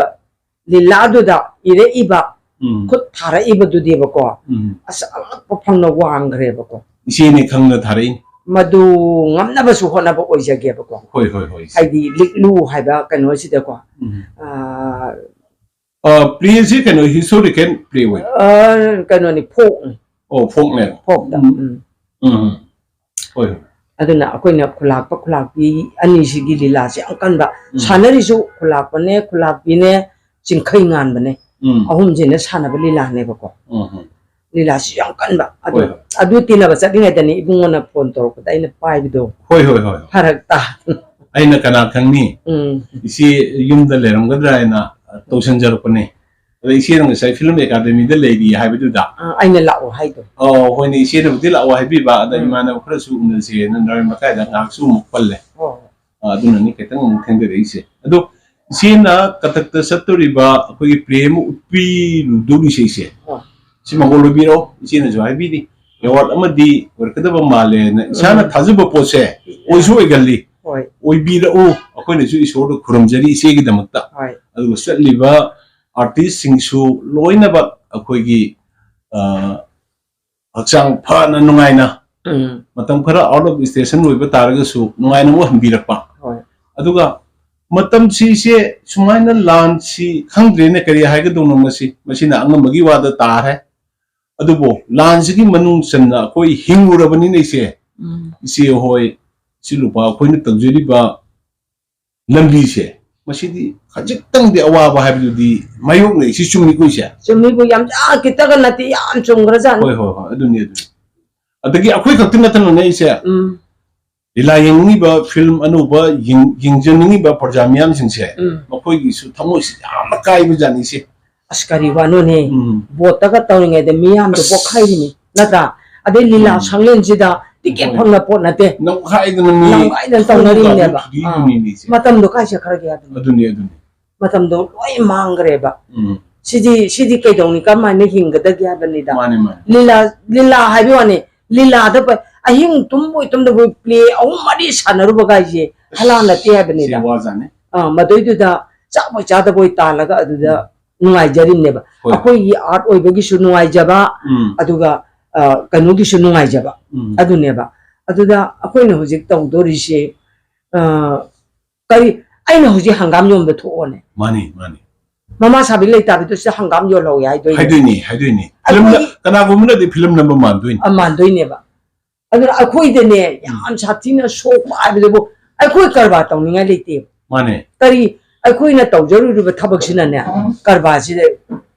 ꯂꯤꯂꯥꯗꯨꯗ ꯏꯔꯛꯏꯕ, ꯎꯝ꯫ ꯈꯨꯠ ꯊꯥꯔꯛꯏꯕꯗꯨꯗꯤꯕꯀꯣ, ꯎꯝ꯫ ꯑꯁ, ꯑꯉꯛꯄ ꯐꯪꯅ ꯋꯥꯡꯈ꯭ꯔꯦꯕꯀꯣ꯫ ꯏꯆꯦꯅꯦ ꯈꯪꯅ ꯊꯥꯔꯛꯏꯅꯤ꯫ ꯃꯗꯨ ꯉꯝꯅꯕꯁꯨ ꯍꯣꯠꯅꯕ ꯑꯣꯏꯖꯒꯦꯕꯀꯣ꯫ ꯍꯣꯏ, ꯍꯣꯏ, ꯍꯣꯏ, ꯏꯆꯦ꯫ ꯍꯥꯏꯗꯤ ꯂꯤꯛꯂꯨ ꯍꯥꯏꯕ ꯀꯩꯅꯣꯁꯤꯗꯀꯣ꯫ ꯎꯝ꯫ ꯑ, ꯑ, play ꯁꯤ ꯀꯩꯅꯣ historical play ꯑꯣꯏ? ꯑ, ꯀꯩꯅꯣꯅꯤ, folkꯅꯤ꯫ ꯑꯣ, folkꯅꯦ꯫ Folkꯇ, ꯎꯝ꯫ ꯎꯝ꯫ ꯎꯝ꯫ ꯍꯣꯏ, ꯍꯣꯏ꯫ ꯑꯗꯨꯅ ꯑꯩꯈꯣꯏꯅ ꯈꯨꯂꯥꯛꯄ ꯈꯨꯂꯥꯛꯄꯤ ꯑꯅꯤꯁꯤꯒꯤ ꯂꯤꯂꯥꯁꯦ ꯌꯥꯝ ꯀꯟꯕ꯫ ꯎꯝ꯫ ꯁꯥꯟꯅꯔꯤꯁꯨ ꯈꯨꯂꯥꯛꯄꯅꯦ, ꯈꯨꯂꯥꯛꯄꯤꯅꯦ, ꯆꯤꯡꯈꯩ ꯉꯥꯟꯕꯅꯦ꯫ ꯎꯝ꯫ ꯑꯍꯨꯝꯁꯤꯅ ꯁꯥꯟꯅꯕ ꯂꯤꯂꯥꯅꯦꯕꯀꯣ꯫ ꯎꯝ, ꯎꯝ꯫ ꯂꯤꯂꯥꯁꯤ ꯌꯥꯝ ꯀꯟꯕ꯫ ꯑꯗꯨ, ꯍꯣꯏ, ꯍꯣꯏ꯫ ꯑꯗꯨ ꯇꯤꯟꯅꯕ ꯆꯠꯂꯤꯉꯩꯗꯅꯤ ꯏꯕꯨꯡꯉꯣꯅ phone ꯇꯧꯔꯛꯄꯗ ꯑꯩꯅ ꯄꯥꯏꯕꯗꯣ꯫ ꯍꯣꯏ, ꯍꯣꯏ, ꯍꯣꯏ꯫ ꯐꯔꯛ ꯇꯥ꯫ ꯑꯩꯅ ꯀꯅꯥ ꯈꯪꯅꯤ? ꯎꯝ꯫ ꯏꯆꯦ ꯌꯨꯝꯗ ꯂꯩꯔꯝꯒꯗ꯭ꯔꯥ ꯍꯥꯏꯅ ꯇꯧꯁꯟꯖꯔꯛꯄꯅꯦ꯫ ꯑꯗ ꯏꯆꯦꯅ ꯉꯁꯥꯏ ꯐꯤꯂꯝ ꯑꯦꯀꯥꯗꯃꯤꯗ ꯂꯩꯔꯤ ꯍꯥꯏꯕꯗꯨꯗ꯫ ꯑꯥ, ꯑꯩꯅ ꯂꯥꯛꯑꯣ ꯍꯥꯏꯗꯣ꯫ ꯑꯣ, ꯍꯣꯏꯅꯦ, ꯏꯆꯦꯅꯕꯨꯗꯤ ꯂꯥꯛꯑꯣ ꯍꯥꯏꯕꯤꯕ, ꯑꯗ ꯎꯝ꯫ ꯏꯃꯥꯟꯅꯕ ꯈꯔꯁꯨ ꯎꯅꯁꯦꯅ ꯅꯔꯥꯏ ꯃꯀꯥꯏꯗ ꯉꯥꯏꯍꯥꯛꯁꯨ ꯑꯃꯨꯛ ꯄꯜꯂꯦ꯫ ꯍꯣꯏ, ꯍꯣꯏ꯫ ꯑ, ꯑꯗꯨꯅꯅꯤ ꯈꯤꯇꯪ ꯑꯃꯨꯛ ꯊꯦꯡꯊꯔꯛꯏꯁꯦ꯫ ꯑꯗꯣ ꯏꯆꯦꯅ ꯀꯊꯛꯇ ꯆꯠꯇꯣꯔꯤꯕ ꯑꯩꯈꯣꯏꯒꯤ play ꯑꯃ ꯎꯠꯄꯤꯔꯨꯗꯧꯔꯤꯁꯦ, ꯏꯆꯦ꯫ ꯑꯥ꯫ ꯁꯤ ꯃꯉꯣꯟ ꯂꯣꯏꯕꯤꯔꯣ, ꯏꯆꯦꯅꯁꯨ ꯍꯥꯏꯕꯤꯔꯤ꯫ Award ꯑꯃꯗꯤ ꯑꯣꯏꯔꯛꯀꯗꯕ ꯃꯥꯜꯂꯦꯅ ꯏꯁꯥꯅ ꯎꯝ꯫ ꯊꯥꯖꯕ ꯄꯣꯠꯁꯦ ꯑꯣꯏꯁꯨ ꯑꯣꯏꯒꯜꯂꯤ꯫ ꯍꯣꯏ꯫ ꯑꯣꯏꯕꯤꯔꯛꯎ, ꯑꯩꯈꯣꯏꯅꯁꯨ ꯏꯁꯣꯔꯗ ꯈꯨꯔꯨꯝꯖꯔꯤ ꯏꯆꯦꯒꯤꯗꯃꯛꯇ꯫ ꯍꯣꯏ꯫ ꯑꯗꯨꯒ ꯆꯠꯂꯤꯕ artist ꯁꯤꯡꯁꯨ ꯂꯣꯏꯅꯃꯛ ꯑꯩꯈꯣꯏꯒꯤ, ꯑ, ꯍꯛꯆꯥꯡ ꯐꯅ ꯅꯨꯡꯉꯥꯏꯅ, ꯎꯝ꯫ ꯃꯇꯝ ꯈꯔ out of station ꯑꯣꯏꯕ ꯇꯥꯔꯒꯁꯨ ꯅꯨꯡꯉꯥꯏꯅ ꯑꯃꯨꯛ ꯍꯟꯕꯤꯔꯛꯄ꯫ ꯍꯣꯏ꯫ ꯑꯗꯨꯒ ꯃꯇꯝꯁꯤꯁꯦ ꯁꯨꯃꯥꯏꯅ ꯂꯥꯟꯁꯤ ꯈꯪꯗ꯭ꯔꯦꯅꯦ, ꯀꯔꯤ ꯍꯥꯏꯒꯗꯧꯅꯣ ꯃꯁꯤ? ꯃꯁꯤꯅ ꯑꯉꯝꯕꯒꯤ ꯋꯥꯗ ꯇꯥꯔꯦ꯫ ꯑꯗꯨꯕꯨ ꯂꯥꯟꯁꯤꯒꯤ ꯃꯅꯨꯡ ꯆꯟꯅ ꯑꯩꯈꯣꯏ ꯍꯤꯡꯉꯨꯔꯕꯅꯤꯅ, ꯏꯆꯦ, ꯎꯝ꯫ ꯏꯆꯦ ꯍꯣꯏ, ꯏꯆꯦ ꯂꯨꯄꯥ, ꯑꯩꯈꯣꯏꯅ ꯇꯧꯖꯔꯤꯕ ꯂꯝꯕꯤꯁꯦ, ꯃꯁꯤꯗꯤ ꯈꯖꯤꯛꯇꯪꯗꯤ ꯑꯋꯥꯕ ꯍꯥꯏꯕꯗꯨꯗꯤ ꯃꯥꯌꯣꯛꯅꯩ꯫ ꯁꯤ ꯆꯨꯝꯃꯤꯀꯣ, ꯏꯆꯦ? ꯆꯨꯝꯃꯤꯕꯨ ꯌꯥꯝ, ꯑꯥ, ꯈꯤꯇꯒ ꯅꯠꯇꯦ, ꯌꯥꯝ ꯆꯨꯝꯈ꯭ꯔꯖꯥꯠꯅꯤ꯫ ꯍꯣꯏ, ꯍꯣꯏ, ꯍꯣꯏ, ꯑꯗꯨꯅꯤ, ꯑꯗꯨꯅꯤ꯫ ꯑꯗꯒꯤ ꯑꯩꯈꯣꯏ ꯈꯛꯇ ꯅꯠꯇꯅꯅꯦ, ꯏꯆꯦ, ꯎꯝ꯫ ꯂꯤꯂꯥ ꯌꯦꯡꯅꯤꯡꯉꯤꯕ, ꯐꯤꯂꯝ ꯑꯅꯧꯕ ꯌꯦꯡ-, ꯌꯦꯡꯖꯅꯤꯡꯉꯤꯕ ꯄ꯭ꯔꯖꯥ ꯃꯤꯌꯥꯝꯁꯤꯡꯁꯦ, ꯎꯝ꯫ ꯃꯈꯣꯏꯒꯤꯁꯨ ꯊꯃꯣꯏꯁꯤ ꯌꯥꯝꯅ ꯀꯥꯏꯕ ꯖꯥꯠꯅꯤ, ꯏꯆꯦ꯫ ꯑꯁ, ꯀꯔꯤ ꯋꯥꯅꯣꯅꯦ? ꯎꯝ꯫ ꯚꯣꯠꯇꯒ ꯇꯧꯔꯤꯉꯩꯗ ꯃꯤꯌꯥꯝꯗꯣ ꯑꯁ꯫ ꯄꯣꯛꯈꯥꯏꯔꯤꯅꯤ, ꯅꯠꯇ꯭ꯔꯥ? ꯑꯗꯩ ꯂꯤꯂꯥ ꯎꯝ꯫ ꯁꯪꯂꯦꯟꯁꯤꯗ ꯇꯤꯀꯦꯠ ꯍꯣꯏ꯫ ꯐꯪꯅ ꯄꯣꯠ ꯅꯠꯇꯦ꯫ ꯅꯝꯈꯥꯏꯗꯅ ꯃꯤ ꯅꯝꯈꯥꯏꯗꯅ ꯇꯧꯅꯔꯤꯕꯅꯦꯕ꯫ ꯊꯨꯗꯦꯛꯏꯗꯨꯅꯤꯅꯦ, ꯑꯥ꯫ ꯏꯆꯦ꯫ ꯃꯇꯝꯗꯣ ꯀꯥꯏ ꯆꯠꯈ꯭ꯔꯒꯦ ꯍꯥꯏꯕꯅꯤ꯫ ꯑꯗꯨꯅꯤ, ꯑꯗꯨꯅꯤ꯫ ꯃꯇꯝꯗꯣ ꯂꯣꯏ ꯃꯥꯡꯈ꯭ꯔꯦꯕ꯫ ꯎꯝ꯫ ꯁꯤꯗꯤ, ꯁꯤꯗꯤ ꯀꯩꯗꯧꯅꯤ, ꯀꯔꯝꯍꯥꯏꯅ ꯍꯤꯡꯒꯗꯒꯦ ꯍꯥꯏꯕꯅꯤꯗ꯫ ꯃꯥꯅꯤ, ꯃꯥꯅꯤ꯫ ꯂꯤꯂꯥ, ꯂꯤꯂꯥ ꯍꯥꯏꯕ ꯋꯥꯅꯤ, ꯂꯤꯂꯥꯗ ꯄ-, ꯑꯍꯤꯡ ꯇꯨꯝꯕꯣꯏ ꯇꯨꯝꯗꯕꯣꯏ ꯄ꯭ꯂꯦ ꯑꯍꯨꯝ ꯃꯔꯤ ꯁꯥꯟꯅꯔꯨꯕ ꯀꯥꯏꯁꯦ ꯍꯂꯥ ꯅꯠꯇꯦ ꯍꯥꯏꯕꯅꯤꯗ꯫ ꯁꯤ ꯋꯥꯖꯥꯠꯅꯤ꯫ ꯑꯥ, ꯃꯗꯨꯏꯗꯨꯗ ꯆꯥꯕꯣꯏ ꯆꯥꯗꯕꯣꯏ ꯇꯥꯜꯂꯒ ꯑꯗꯨꯗ ꯎꯝ꯫ ꯅꯨꯡꯉꯥꯏꯖꯔꯤꯕꯅꯦꯕ꯫ ꯍꯣꯏ꯫ ꯑꯩꯈꯣꯏꯒꯤ ꯑꯥꯔꯠ ꯑꯣꯏꯕꯒꯤꯁꯨ ꯅꯨꯡꯉꯥꯏꯖꯕ, ꯎꯝ꯫ ꯑꯗꯨꯒ, ꯑ, ꯀꯩꯅꯣꯒꯤꯁꯨ ꯅꯨꯡꯉꯥꯏꯖꯕ꯫ ꯎꯝ꯫ ꯑꯗꯨꯅꯦꯕ꯫ ꯑꯗꯨꯗ ꯑꯩꯈꯣꯏꯅ ꯍꯧꯖꯤꯛ ꯇꯧꯗꯣꯔꯤꯁꯦ, ꯑ, ꯀꯔꯤ, ꯑꯩꯅ ꯍꯧꯖꯤꯛ ꯍꯪꯒꯥꯝ ꯌꯣꯟꯕ ꯊꯣꯛꯑꯣꯅꯦ꯫ ꯃꯥꯅꯤ, ꯃꯥꯅꯤ꯫ ꯃꯃꯥ ꯁꯥꯕꯤ ꯂꯩꯇꯥꯕꯤꯗꯣ ꯁꯤꯗ ꯍꯪꯒꯥꯝ ꯌꯣꯜꯍꯧꯋꯦ ꯍꯥꯏꯗꯣꯏꯅꯦ꯫ ꯍꯥꯏꯗꯣꯏꯅꯤ, ꯍꯥꯏꯗꯣꯏꯅꯤ꯫ ꯐꯤꯂꯝꯗ, ꯑꯩꯈꯣꯏꯒꯤ ꯀꯅꯥꯒꯨꯝꯕꯅꯗꯤ ꯐꯤꯂꯝ ꯅꯝꯕ ꯃꯥꯟꯗꯣꯏꯅꯤ꯫ ꯑ, ꯃꯥꯟꯗꯣꯏꯅꯦꯕ꯫ ꯑꯗꯨꯅ ꯑꯩꯈꯣꯏꯗꯅꯦ, ꯎꯝ꯫ ꯌꯥꯝ ꯁꯥꯊꯤꯅ ꯁꯣꯛꯄ ꯍꯥꯏꯕꯗꯨꯕꯨ ꯑꯩꯈꯣꯏ ꯀꯔꯕꯥꯔ ꯇꯧꯅꯤꯡꯉꯥꯏ ꯂꯩꯇꯦꯕ꯫ ꯃꯥꯅꯦ꯫ ꯀꯔꯤ, ꯑꯩꯈꯣꯏꯅ ꯇꯧꯖꯔꯨꯔꯤꯕ ꯊꯕꯛꯁꯤꯅꯅꯦ, ꯀꯔꯕꯥꯔꯁꯤꯗ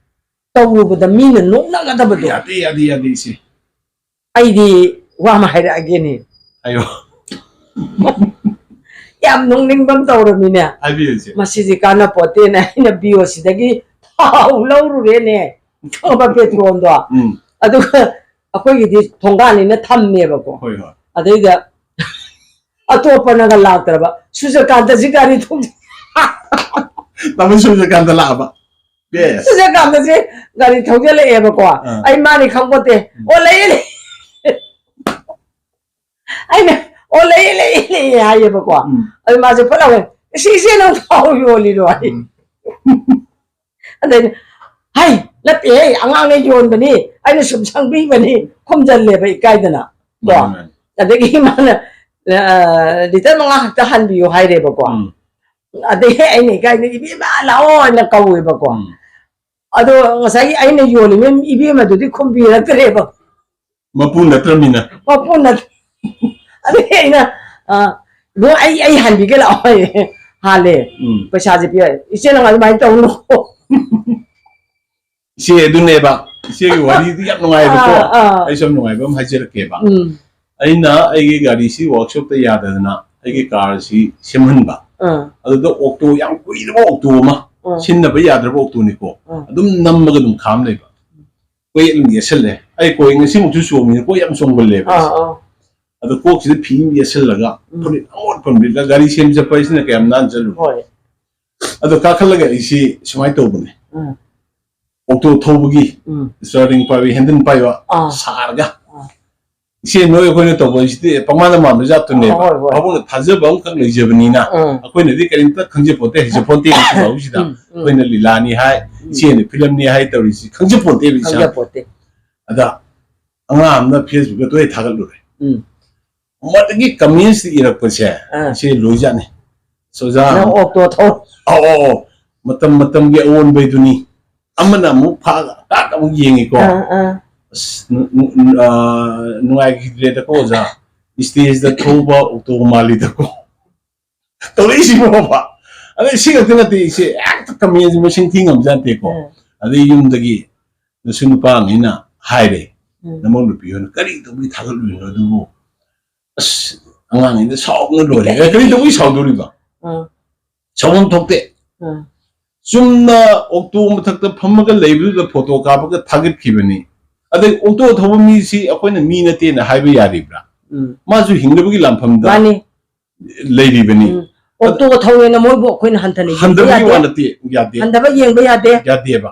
ꯇꯧꯔꯨꯕꯗ ꯃꯤꯅ ꯅꯣꯛꯅꯒꯗꯕꯗꯣ꯫ ꯌꯥꯗꯦ, ꯌꯥꯗꯦ, ꯌꯥꯗꯦ, ꯏꯆꯦ꯫ ꯑꯩꯗꯤ ꯋꯥ ꯑꯃ ꯍꯥꯏꯔꯛꯑꯒꯦꯅꯦ꯫ ꯍꯥꯏꯌꯣ꯫ ꯌꯥꯝ ꯅꯣꯛꯅꯤꯡꯕ ꯑꯃ ꯇꯧꯔꯝꯃꯤꯅꯦ꯫ ꯍꯥꯏꯕꯤꯌꯨ, ꯏꯆꯦ꯫ ꯃꯁꯤꯗꯤ ꯀꯥꯟꯅꯄꯣꯠꯇꯦꯅ ꯑꯩꯅ ꯕꯤ ꯑꯣ ꯁꯤꯗꯒꯤ ꯊꯥꯎ ꯂꯧꯔꯨꯔꯦꯅꯦ꯫ ꯈꯪꯉꯕ, ꯄꯦꯇ꯭ꯔꯣꯜꯗꯣ꯫ ꯎꯝ꯫ ꯑꯗꯨꯒ ꯑꯩꯈꯣꯏꯒꯤꯗꯤ ꯊꯣꯡꯒꯥꯟꯅꯤꯅ ꯊꯝꯃꯦꯕꯀꯣ꯫ ꯍꯣꯏ, ꯍꯣꯏ꯫ ꯑꯗꯩꯗ ꯑꯇꯣꯞꯄꯅꯒ ꯂꯥꯛꯇ꯭ꯔꯕ, ꯁꯨꯔꯖꯀꯥꯟꯇꯁꯤ ꯒꯥꯔꯤ ꯊꯧ-, ꯇꯥꯃꯣ ꯁꯨꯔꯖꯀꯥꯟꯇ ꯂꯥꯛꯑꯕ? ꯌꯦꯁ꯫ ꯁꯨꯔꯖꯀꯥꯟꯇꯁꯦ ꯒꯥꯔꯤ ꯊꯧꯖꯤꯜꯂꯛꯑꯦꯕꯀꯣ꯫ ꯑꯥ꯫ ꯑꯩ ꯃꯥꯅꯤ ꯈꯪꯄꯣꯠꯇꯦ꯫ ꯎꯝ꯫ "ꯑꯣ, ꯂꯩꯌꯦ, ꯂꯩꯌꯦ꯫" ꯑꯩꯅ, "ꯑꯣ, ꯂꯩꯌꯦ, ꯂꯩꯌꯦ, ꯂꯩꯌꯦ," ꯍꯥꯏꯌꯦꯕꯀꯣ꯫ ꯎꯝ꯫ ꯑꯗꯨ ꯃꯥꯁꯦ ꯐꯠ ꯂꯥꯎꯅ, "ꯏꯆꯦ, ꯏꯆꯦ, ꯅꯪ ꯊꯥꯎ ꯌꯣꯜꯂꯤꯔꯣ?" ꯍꯥꯏ꯫ ꯎꯝ꯫ ꯑꯗꯩꯗꯤ, "ꯍꯩ, ꯅꯠꯇꯦꯍꯦ, ꯑꯉꯥꯡꯅ ꯌꯣꯟꯕꯅꯤ, ꯑꯩꯅ ꯁꯨꯝ ꯁꯪꯕꯤꯕꯅꯤ," ꯈꯨꯝꯖꯜꯂꯦꯕ ꯏꯀꯥꯏꯗꯅ꯫ ꯀꯣ? ꯃꯥꯅꯤ, ꯃꯥꯅꯤ꯫ ꯑꯗꯒꯤ ꯃꯥꯅ, "ꯑ, ꯂꯤꯇꯔ ꯃꯉꯥ ꯈꯛꯇ ꯍꯥꯟꯕꯤꯌꯨ," ꯍꯥꯏꯔꯦꯕꯀꯣ꯫ ꯎꯝ꯫ ꯑꯗꯩ ꯑꯩꯅ ꯏꯀꯥꯏꯗꯅ, "ꯏꯕꯦꯝꯃ, ꯂꯥꯛꯑꯣ," ꯍꯥꯏꯅ ꯀꯧꯋꯦꯕꯀꯣ꯫ ꯎꯝ꯫ ꯑꯗꯣ ꯉꯁꯥꯏꯒꯤ ꯑꯩꯅ ꯌꯣꯜꯂꯤꯕ ꯏꯕꯦꯝꯃꯗꯨꯗꯤ ꯈꯨꯝꯕꯤꯔꯛꯇ꯭ꯔꯦꯕ꯫ ꯃꯄꯨ ꯅꯠꯇ꯭ꯔꯃꯤꯅ꯫ ꯃꯄꯨ ꯅꯠ ꯑꯗꯨꯗꯤ ꯑꯩꯅ, ꯑ, "ꯏꯕꯨꯡ, ꯑꯩ ꯑꯩ ꯍꯟꯕꯤꯒꯦ ꯂꯥꯛꯑꯣ" ꯍꯥꯏꯌꯦ꯫ ꯍꯥꯜꯂꯦ꯫ ꯎꯝ꯫ ꯄꯩꯁꯥꯁꯦ ꯄꯤꯔꯦ꯫ "ꯏꯆꯦ, ꯅꯪ ꯑꯗꯨꯃꯥꯏꯅ ꯇꯧꯅꯨ"꯫ ꯏꯆꯦ, ꯑꯗꯨꯅꯦꯕ, ꯏꯆꯦꯒꯤ ꯋꯥꯔꯤꯗꯤ ꯌꯥꯝ ꯅꯨꯡꯉꯥꯏꯕꯀꯣ꯫ ꯑꯥ, ꯑꯥ꯫ ꯑꯩꯁꯨ ꯌꯥꯝ ꯅꯨꯡꯉꯥꯏꯕ ꯑꯃ ꯍꯥꯏꯖꯔꯛꯀꯦꯕ꯫ ꯎꯝ꯫ ꯑꯩꯅ ꯑꯩꯒꯤ ꯒꯥꯔꯤꯁꯤ ꯋꯥꯔꯛꯁꯣꯞꯇ ꯌꯥꯗꯗꯅ ꯑꯩꯒꯤ ꯀꯥꯔꯁꯤ ꯁꯦꯝꯍꯟꯕ꯫ ꯑꯥ꯫ ꯑꯗꯨꯗ ꯑꯣꯛꯇꯣ, ꯌꯥꯝ ꯀꯨꯏꯔꯕ ꯑꯣꯛꯇꯣ ꯑꯃ, ꯑꯥ꯫ ꯁꯤꯟꯅꯕ ꯌꯥꯗ꯭ꯔꯕ ꯑꯣꯛꯇꯣꯅꯤꯀꯣ꯫ ꯑꯥ꯫ ꯑꯗꯨꯝ ꯅꯝꯃꯒ ꯑꯗꯨꯝ ꯈꯥꯝ ꯂꯩꯕ꯫ ꯀꯣꯏ ꯑꯗꯨꯝ ꯌꯦꯠꯁꯜꯂꯦ꯫ ꯑꯩ ꯀꯣꯏ ꯉꯁꯤꯃꯛꯁꯨ ꯆꯣꯡꯉꯤꯅ ꯀꯣꯏ ꯌꯥꯝ ꯆꯣꯡꯒꯜꯂꯦꯕ ꯑꯥ, ꯑꯩꯁꯦ꯫ ꯑꯥ꯫ ꯑꯗꯣ ꯀꯣꯛꯁꯤꯗ ꯐꯤ ꯑꯃ ꯌꯦꯠꯁꯜꯂꯒ ꯎꯝ꯫ ꯐꯨꯔꯤꯠ ꯑꯃꯣꯠꯄ ꯑꯃ ꯂꯤꯠꯂꯒ ꯒꯥꯔꯤ ꯁꯦꯝ ꯆꯠꯄ ꯍꯥꯏꯁꯤꯅ ꯀꯌꯥꯝ ꯅꯥꯟ ꯆꯠꯂꯨ꯫ ꯍꯣꯏ꯫ ꯑꯗꯣ ꯀꯥꯈꯠꯂꯒ ꯑꯩꯁꯤ ꯁꯨꯃꯥꯏꯅ ꯇꯧꯕꯅꯦ꯫ ꯎꯝ꯫ ꯑꯣꯛꯇꯣ ꯊꯧꯕꯒꯤ ꯎꯝ꯫ ꯏꯁꯇꯥꯔꯤꯡ ꯄꯥꯏꯕ, ꯍꯦꯟꯗꯜ ꯄꯥꯏꯕ ꯑꯥ꯫ ꯁꯥꯔꯒ꯫ ꯑꯥ꯫ ꯏꯆꯦ, ꯅꯣꯏ ꯑꯩꯈꯣꯏꯅ ꯇꯧꯕꯁꯤꯗꯤ ꯄꯪꯃꯥꯟꯗ ꯃꯥꯟꯕ ꯖꯥꯠꯇꯨꯅꯦꯕ꯫ ꯍꯣꯏ, ꯍꯣꯏ꯫ ꯚꯥꯕꯣꯛꯅ ꯊꯥꯖꯕ ꯑꯃꯈꯛ ꯂꯩꯖꯕꯅꯤꯅ ꯎꯝ꯫ ꯑꯩꯈꯣꯏꯅꯗꯤ ꯀꯔꯤꯝꯇ ꯈꯪꯖꯄꯣꯠꯇꯦ, ꯍꯩꯖꯄꯣꯠꯇꯦ ꯍꯧꯖꯤꯛꯐꯥꯎꯁꯤꯗ꯫ ꯎꯝ, ꯎꯝ꯫ ꯑꯩꯈꯣꯏꯅ ꯂꯤꯂꯥꯅꯤ ꯍꯥꯏ, ꯎꯝ꯫ ꯏꯆꯦꯅ ꯐꯤꯂꯝꯅꯤ ꯍꯥꯏ ꯇꯧꯔꯤꯁꯤ ꯈꯪꯖꯄꯣꯠꯇꯦꯕ ꯏꯁꯥ꯫ ꯈꯪꯖꯄꯣꯠꯇꯦ꯫ ꯑꯗ ꯑꯉꯥꯡ ꯑꯃꯅ ꯐꯦꯁꯕꯨꯛꯇ ꯇꯣꯏ ꯊꯥꯒꯠꯂꯨꯔꯦ꯫ ꯎꯝ꯫ ꯃꯗꯨꯒꯤ ꯀꯃꯦꯟꯁꯇ ꯏꯔꯛꯄꯁꯦ ꯑꯥ꯫ ꯁꯤ ꯂꯣꯏꯖꯥꯠꯅꯤ꯫ "ꯁꯣꯖꯥ, ꯅꯪ ꯑꯣꯛꯇꯣ ꯊꯧ꯫ ꯑꯧ, ꯑꯧ, ꯑꯧ, ꯃꯇꯝ ꯃꯇꯝꯒꯤ ꯑꯑꯣꯟꯕꯩꯗꯨꯅꯤ"꯫ ꯑꯃꯅ ꯑꯃꯨꯛ ꯐꯥꯒ ꯇꯥꯛ ꯑꯃꯨꯛ ꯌꯦꯡꯉꯤꯀꯣ꯫ ꯑꯥ, ꯑꯥ꯫ "ꯑꯁ, ꯅꯨ-, ꯅꯨ-, ꯑ, ꯅꯨꯡꯉꯥꯏꯈꯤꯗ꯭ꯔꯦꯗꯀꯣ ꯑꯣꯖꯥ, ꯏꯁꯇꯦꯖꯇ ꯊꯧꯕ ꯑꯣꯛꯇꯣ ꯃꯥꯜꯂꯤꯗꯀꯣ" ꯇꯧꯔꯛꯏꯁꯤꯕꯣꯕ꯫ ꯑꯗꯩ ꯁꯤ ꯈꯛꯇ ꯅꯠꯇꯦ, ꯏꯆꯦ, ꯍꯦꯛꯇ ꯀꯃꯦꯟꯁꯦ ꯃꯁꯤꯡ ꯊꯤ ꯉꯝꯖꯥꯠꯅꯠꯇꯦꯀꯣ꯫ ꯎꯝ꯫ ꯑꯗꯩ ꯌꯨꯝꯗꯒꯤ ꯅꯁꯨ ꯅꯨꯄꯥꯉꯩꯅ ꯍꯥꯏꯔꯦ, ꯎꯝ꯫ "ꯅꯃꯧ ꯅꯨꯄꯤ ꯍꯣꯏꯅ ꯀꯔꯤ ꯇꯧꯕꯒꯤ ꯊꯥꯒꯠꯂꯨꯏꯅꯣ ꯑꯗꯨꯕꯨ?" ꯑꯁ, ꯑꯉꯥꯡꯉꯩꯗ ꯁꯥꯎꯕꯅ ꯂꯣꯏꯔꯦ꯫ "ꯑꯦ, ꯀꯔꯤ ꯇꯧꯕꯒꯤ ꯁꯥꯎꯗꯣꯔꯤꯕ? ꯎꯝ꯫ ꯁꯥꯎꯐꯝ ꯊꯣꯛꯇꯦ꯫ ꯎꯝ꯫ ꯆꯨꯝꯅ ꯑꯣꯛꯇꯣ ꯃꯊꯛꯇ ꯐꯝꯃꯒ ꯂꯩꯕꯗꯨꯗ ꯐꯣꯇꯣ ꯀꯥꯞꯄꯒ ꯊꯥꯒꯠꯈꯤꯕꯅꯤ꯫ ꯑꯗꯩ ꯑꯣꯛꯇꯣ ꯊꯧꯕ ꯃꯤꯁꯤ ꯑꯩꯈꯣꯏꯅ ꯃꯤ ꯅꯠꯇꯦꯅ ꯍꯥꯏꯕ ꯌꯥꯔꯤꯕ꯭ꯔꯥ? ꯎꯝ꯫ ꯃꯥꯁꯨ ꯍꯤꯡꯅꯕꯒꯤ ꯂꯥꯟꯐꯝꯗ ꯃꯥꯅꯤ꯫ ꯂꯩꯔꯤꯕꯅꯤ꯫ ꯎꯝ꯫ ꯑꯣꯛꯇꯣꯒ ꯊꯧꯋꯦꯅ ꯃꯣꯏꯕꯨ ꯑꯩꯈꯣꯏꯅ ꯍꯟꯊꯅ ꯌꯦꯡꯕ ꯍꯟꯊꯕꯒꯤ ꯋꯥ ꯌꯥꯗꯦ꯫ ꯅꯠꯇꯦ, ꯌꯥꯗꯦ꯫ ꯍꯟꯊꯕ ꯌꯦꯡꯕ ꯌꯥꯗꯦ꯫ ꯌꯥꯗꯦꯕ꯫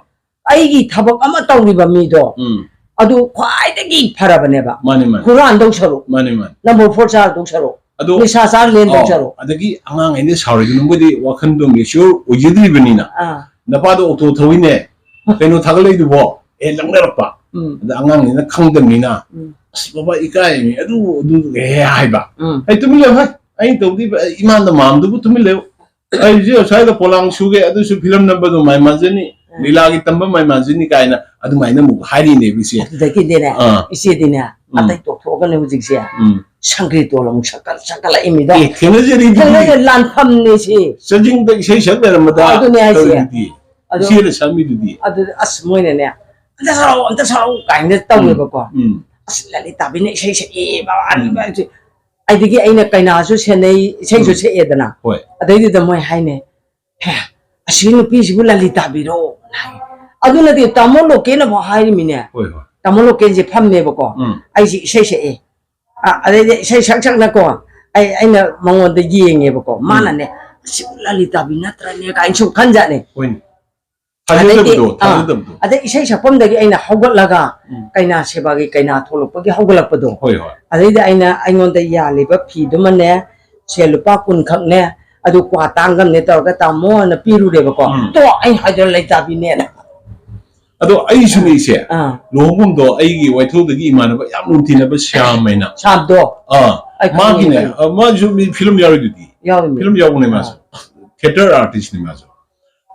ꯑꯩꯒꯤ ꯊꯕꯛ ꯑꯃ ꯇꯧꯔꯤꯕ ꯃꯤꯗꯣ ꯎꯝ꯫ ꯑꯗꯨ ꯈ꯭ꯋꯥꯏꯗꯒꯤ ꯐꯔꯕꯅꯦꯕ꯫ ꯃꯥꯅꯤ, ꯃꯥꯅꯤ꯫ ꯍꯨꯔꯥꯟꯗꯧ ꯁꯔꯨꯛ, ꯃꯥꯅꯤ, ꯃꯥꯅꯤ꯫ ꯅꯝꯕꯔ ꯐꯣꯔ ꯆꯥꯔꯗꯧ ꯁꯔꯨꯛ, ꯑꯗꯣ, ꯅꯤꯁꯥ ꯆꯥꯔ ꯂꯦꯟꯗꯧ ꯑꯣ, ꯁꯔꯨꯛ꯫ ꯑꯗꯒꯤ ꯑꯉꯥꯡꯈꯩꯅ ꯁꯥꯎꯔꯤꯗꯨꯅ ꯃꯣꯏꯗꯤ ꯋꯥꯈꯟꯗꯣ ꯃꯦꯆ꯭ꯌꯣꯔ ꯑꯣꯏꯖꯗ꯭ꯔꯤꯕꯅꯤꯅ, ꯑꯥ꯫ "ꯅꯄꯥꯗꯣ ꯑꯣꯛꯇꯣ ꯊꯧꯏꯅꯦ, ꯀꯩꯅꯣ ꯊꯥꯒꯠꯂꯛꯏꯗꯨꯕꯣ?" ꯑꯦ, ꯂꯛꯅꯔꯛꯄ꯫ ꯎꯝ꯫ ꯑꯗ ꯑꯉꯥꯡꯅꯤꯅ ꯈꯪꯗꯕꯅꯤꯅ, ꯎꯝ꯫ "ꯑꯁ, ꯕꯕꯥ, ꯏꯀꯥꯏꯃꯤ, ꯑꯗꯨ, ꯑꯗꯨ," ꯍꯦꯛ ꯍꯥꯏꯕ꯫ ꯎꯝ꯫ "ꯑꯩ ꯇꯨꯃꯤꯟ ꯂꯩꯌꯨ ꯍꯦ, ꯑꯩꯅ ꯇꯧꯗꯣꯏꯕ, ꯑꯩ ꯏꯃꯥꯟꯗ ꯃꯥꯝꯗꯨꯕꯨ ꯇꯨꯃꯤꯟ ꯂꯩꯌꯨ꯫ ꯑꯩ ꯍꯧꯖꯤꯛ ꯑꯁ꯭ꯋꯥꯏꯗ ꯄꯣꯂꯥꯡ ꯁꯨꯒꯦ, ꯑꯗꯨꯁꯨ ꯐꯤꯂꯝ ꯅꯝꯕ ꯑꯗꯨꯃꯥꯏ ꯃꯥꯟꯖꯅꯤ꯫ ꯂꯤꯂꯥꯒꯤ ꯇꯝꯕ ꯃꯥꯏꯃꯥꯟꯁꯤꯅꯤ ꯀꯥꯏꯅ ꯑꯗꯨꯃꯥꯏꯅ ꯑꯃꯨꯛ ꯍꯥꯏꯔꯤꯅꯦꯕ ꯏꯆꯦ꯫ ꯑꯗꯨꯗꯒꯤꯗꯤꯅꯦ, ꯑꯥ꯫ ꯏꯆꯦꯗꯤꯅꯦ, ꯎꯝ꯫ ꯑꯇꯩ ꯇꯣꯛꯊꯣꯛꯑꯒꯅꯦ ꯍꯧꯖꯤꯛꯁꯦ, ꯎꯝ꯫ ꯁꯪꯀ꯭ꯔꯤꯇꯣꯜ ꯑꯃꯨꯛ ꯁꯛꯀꯠ-, ꯁꯛꯀꯠꯂꯛꯏꯃꯤꯗꯣ꯫ ꯑꯦ, ꯊꯦꯡꯅꯖꯔꯤꯗꯨꯗꯤ꯫ ꯊꯦꯡꯅꯖ-, ꯂꯥꯟꯐꯝꯅꯦ ꯁꯤ꯫ ꯆꯥꯖꯤꯡꯗ ꯏꯁꯩ ꯁꯛ ꯂꯩꯔꯝꯕꯗ ꯑꯗꯨꯅꯦ ꯍꯥꯏꯁꯦ꯫ ꯇꯧꯔꯤꯗꯨꯗꯤ꯫ ꯑꯗꯨ ꯏꯆꯦꯅ ꯁꯛꯑꯝꯃꯤꯗꯨꯗꯤ꯫ ꯑꯗꯨ ꯑꯁ ꯃꯣꯏꯅꯅꯦ, "ꯑꯝꯇ ꯁꯛꯂꯛꯑꯣ, ꯑꯝꯇ ꯁꯛꯂꯛꯑꯣ" ꯀꯥꯏꯅ ꯇꯧꯋꯦꯕꯀꯣ꯫ ꯎꯝ꯫ ꯑꯁ ꯂꯂꯤꯇꯥꯕꯤꯅ ꯏꯁꯩ ꯁꯛꯑꯦ ꯕꯕꯥ, ꯎꯝ꯫ ꯑꯗꯨꯃꯥꯏꯅ ꯇꯧ-, ꯑꯗꯒꯤ ꯑꯩꯅ ꯀꯩꯅꯥꯁꯨ ꯁꯦꯟꯅꯩ, ꯏꯁꯩꯁꯨ ꯎꯝ꯫ ꯁꯛꯑꯦꯗꯅ꯫ ꯍꯣꯏ꯫ ꯑꯗꯩꯗꯨꯗ ꯃꯣꯏ ꯍꯥꯏꯅꯦ, "ꯍꯦ, ꯑꯁꯤ ꯅꯨꯄꯤꯁꯤꯕꯨ ꯂꯂꯤꯇꯥꯕꯤꯔꯣ?" ꯍꯥꯏ꯫ ꯑꯗꯨꯅꯗꯤ ꯇꯥꯃꯣ ꯂꯣꯀꯦꯟ ꯑꯃꯨꯛ ꯍꯥꯏꯔꯤꯃꯤꯅꯦ꯫ ꯍꯣꯏ, ꯍꯣꯏ꯫ ꯇꯥꯃꯣ ꯂꯣꯀꯦꯟꯁꯦ ꯐꯝꯃꯦꯕꯀꯣ꯫ ꯎꯝ꯫ ꯑꯩꯁꯦ ꯏꯁꯩ ꯁꯛꯑꯦ꯫ ꯑ, ꯑꯗꯩꯗꯤ ꯏꯁꯩ ꯁꯛ ꯁꯛꯅꯀꯣ, ꯑꯩ, ꯑꯩꯅ ꯃꯉꯣꯟꯗ ꯌꯦꯡꯉꯦꯕꯀꯣ꯫ ꯎꯝ꯫ ꯃꯥꯅꯅꯦ, "ꯑꯁꯤꯕꯨ ꯂꯂꯤꯇꯥꯕꯤ ꯅꯠꯇ꯭ꯔꯅꯦ?" ꯀꯥꯏꯅ ꯁꯨꯝ ꯈꯟꯖꯥꯠꯅꯦ꯫ ꯍꯣꯏꯅꯦ꯫ ꯑꯗꯩꯗꯤ, ꯊꯥꯖꯗꯕꯗꯣ, ꯑꯥ, ꯊꯥꯖꯗꯕꯗꯣ꯫ ꯑꯗꯩ ꯏꯁꯩ ꯁꯛꯐꯝꯗꯒꯤ ꯑꯩꯅ ꯍꯧꯒꯠꯂꯒ, ꯎꯝ꯫ ꯀꯩꯅꯥ ꯁꯦꯕꯥꯒꯤ ꯀꯩꯅꯥ ꯊꯣꯛꯂꯛꯄꯒꯤ ꯍꯧꯒꯠꯂꯛꯄꯗꯣ꯫ ꯍꯣꯏ, ꯍꯣꯏ꯫ ꯑꯗꯩꯗꯤ ꯑꯩꯅ ꯑꯩꯉꯣꯟꯗ ꯌꯥꯜꯂꯤꯕ ꯐꯤꯗꯨꯃꯅꯦ, ꯁꯦ ꯂꯨꯄꯥ ꯀꯨꯟ ꯈꯛꯅꯦ, ꯑꯗꯨ ꯀ꯭ꯋꯥ ꯇꯥꯡꯒꯝꯅꯦ ꯇꯧꯔꯒ ꯇꯥꯃꯣꯅ ꯄꯤꯔꯨꯔꯦꯕꯀꯣ꯫ ꯎꯝ꯫ ꯇꯣ ꯑꯩ ꯍꯥꯏꯗꯣ ꯂꯩꯇꯥꯕꯤꯅꯦꯅ꯫ ꯑꯗꯣ ꯑꯩꯁꯨꯅꯦ ꯏꯆꯦ, ꯑꯥ꯫ ꯂꯨꯍꯣꯡꯐꯝꯗꯣ ꯑꯩꯒꯤ ꯋꯥꯏꯊꯧꯗꯒꯤ ꯏꯃꯥꯟꯅꯕ ꯌꯥꯝ ꯅꯨꯡꯊꯤꯅꯕ ꯁ꯭ꯌꯥꯝ ꯍꯥꯏꯅ꯫ ꯁ꯭ꯌꯥꯝꯗꯣ? ꯑꯥ, ꯑꯩ ꯈꯪꯉꯦ, ꯃꯥꯒꯤꯅꯦ, ꯈꯪꯉꯦ꯫ ꯑ, ꯃꯥꯁꯨ ꯃꯤ ꯐꯤꯂꯝ ꯌꯥꯎꯔꯤꯗꯨꯗꯤ꯫ ꯌꯥꯎꯔꯤꯃꯤ꯫ ꯐꯤꯂꯝ ꯌꯥꯎꯕꯅꯦ ꯃꯥꯁꯨ꯫ ꯑꯥ꯫ ꯊꯤꯌꯦꯇꯔ ꯑꯥꯔꯇꯤꯁꯅꯦ ꯃꯥꯁꯨ꯫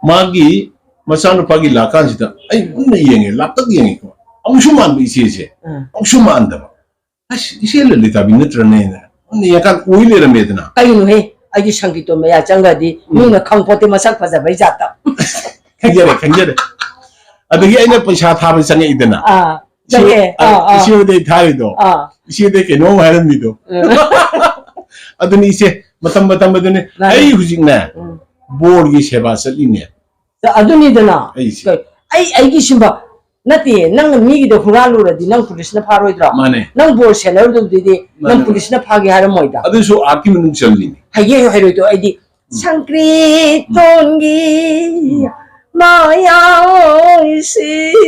ꯃꯥꯒꯤ ꯃꯆꯥꯅꯨꯄꯥꯒꯤ ꯂꯥꯛꯀꯥꯟꯁꯤꯗ ꯑꯩ ꯃꯨꯟꯅ ꯌꯦꯡꯉꯦ, ꯂꯥꯛꯇꯛ ꯌꯦꯡꯉꯦꯀꯣ꯫ ꯑꯃꯨꯛꯁꯨ ꯃꯥꯟꯕ ꯏꯆꯦꯁꯦ꯫ ꯑꯥ꯫ ꯑꯃꯨꯛꯁꯨ ꯃꯥꯟꯗꯕ꯫ ꯑꯁ, ꯏꯆꯦ ꯂꯂꯤꯇꯥꯕꯤ ꯅꯠꯇ꯭ꯔꯅꯦꯅ ꯌꯦꯡꯉꯀꯥꯟꯗ ꯑꯣꯏ ꯂꯩꯔꯝꯃꯦꯗꯅ꯫ ꯀꯩꯅꯣꯍꯦ? ꯑꯩꯗꯤ ꯁꯪꯒꯤꯠꯇꯣ ꯃꯌꯥ ꯆꯪꯈ꯭ꯔꯗꯤ ꯎꯝ꯫ ꯃꯤꯅ ꯈꯪꯄꯣꯠꯇꯦ ꯃꯁꯛ ꯐꯖꯕꯩ ꯖꯥꯠꯇ꯫ ꯈꯪꯖꯔꯦ, ꯈꯪꯖꯔꯦ꯫ ꯑꯗꯒꯤ ꯑꯩꯅ ꯄꯩꯁꯥ ꯊꯥꯕ ꯆꯪꯉꯛꯏꯗꯅ꯫ ꯑꯥ, ꯏꯆꯦ, ꯆꯪꯉꯛꯑꯦ꯫ ꯑꯥ, ꯑꯥ, ꯑꯥ꯫ ꯏꯆꯦ ꯍꯣꯏꯗ ꯑꯩ ꯊꯥꯔꯤꯗꯣ꯫ ꯑꯥ꯫ ꯏꯆꯦꯗ ꯀꯩꯅꯣꯝ ꯍꯥꯏꯔꯝꯃꯤꯗꯣ꯫ ꯎꯝ꯫ ꯑꯗꯨꯅꯤ ꯏꯆꯦ, ꯃꯇꯝ ꯃꯇꯝ ꯑꯗꯨꯅꯤ꯫ ꯃꯥꯅꯤ꯫ ꯑꯩ ꯍꯧꯖꯤꯛꯅꯦ, ꯎꯝ꯫ ꯕꯣꯔꯒꯤ ꯁꯦꯕꯥ ꯆꯠꯂꯤꯅꯦ꯫ ꯑꯗꯨꯅꯤꯗꯅ꯫ ꯑꯩꯁꯦ꯫ ꯀꯩ-, ꯑꯩ, ꯑꯩꯒꯤ ꯁꯤꯟꯕ ꯅꯠꯇꯦ, ꯅꯪꯅ ꯃꯤꯒꯤꯗ ꯍꯨꯔꯥꯜꯂꯨꯔꯗꯤ ꯅꯪ ꯄꯨꯂꯤꯁꯅ ꯐꯥꯔꯣꯏꯗ꯭ꯔꯣ? ꯃꯥꯅꯦ꯫ ꯅꯪ ꯕꯣꯔ ꯁꯦꯟꯅꯔꯨꯗꯕꯗꯨꯗꯤ ꯅꯪ ꯃꯥꯅꯦ, ꯃꯥꯅꯦ꯫ ꯄꯨꯂꯤꯁꯅ ꯐꯥꯒꯦ ꯍꯥꯏꯔꯝꯃꯣꯏꯗ꯫ ꯑꯗꯨꯁꯨ ꯑꯥꯔꯠꯀꯤ ꯃꯅꯨꯡ ꯆꯜꯂꯤꯅꯤ꯫ ꯍꯩꯒꯦ ꯍꯩꯔꯣꯏꯗꯣ ꯑꯩꯗꯤ ꯎꯝ꯫ ꯁꯪꯀ꯭ꯔꯤꯇꯣꯟꯒꯤ ꯎꯝ꯫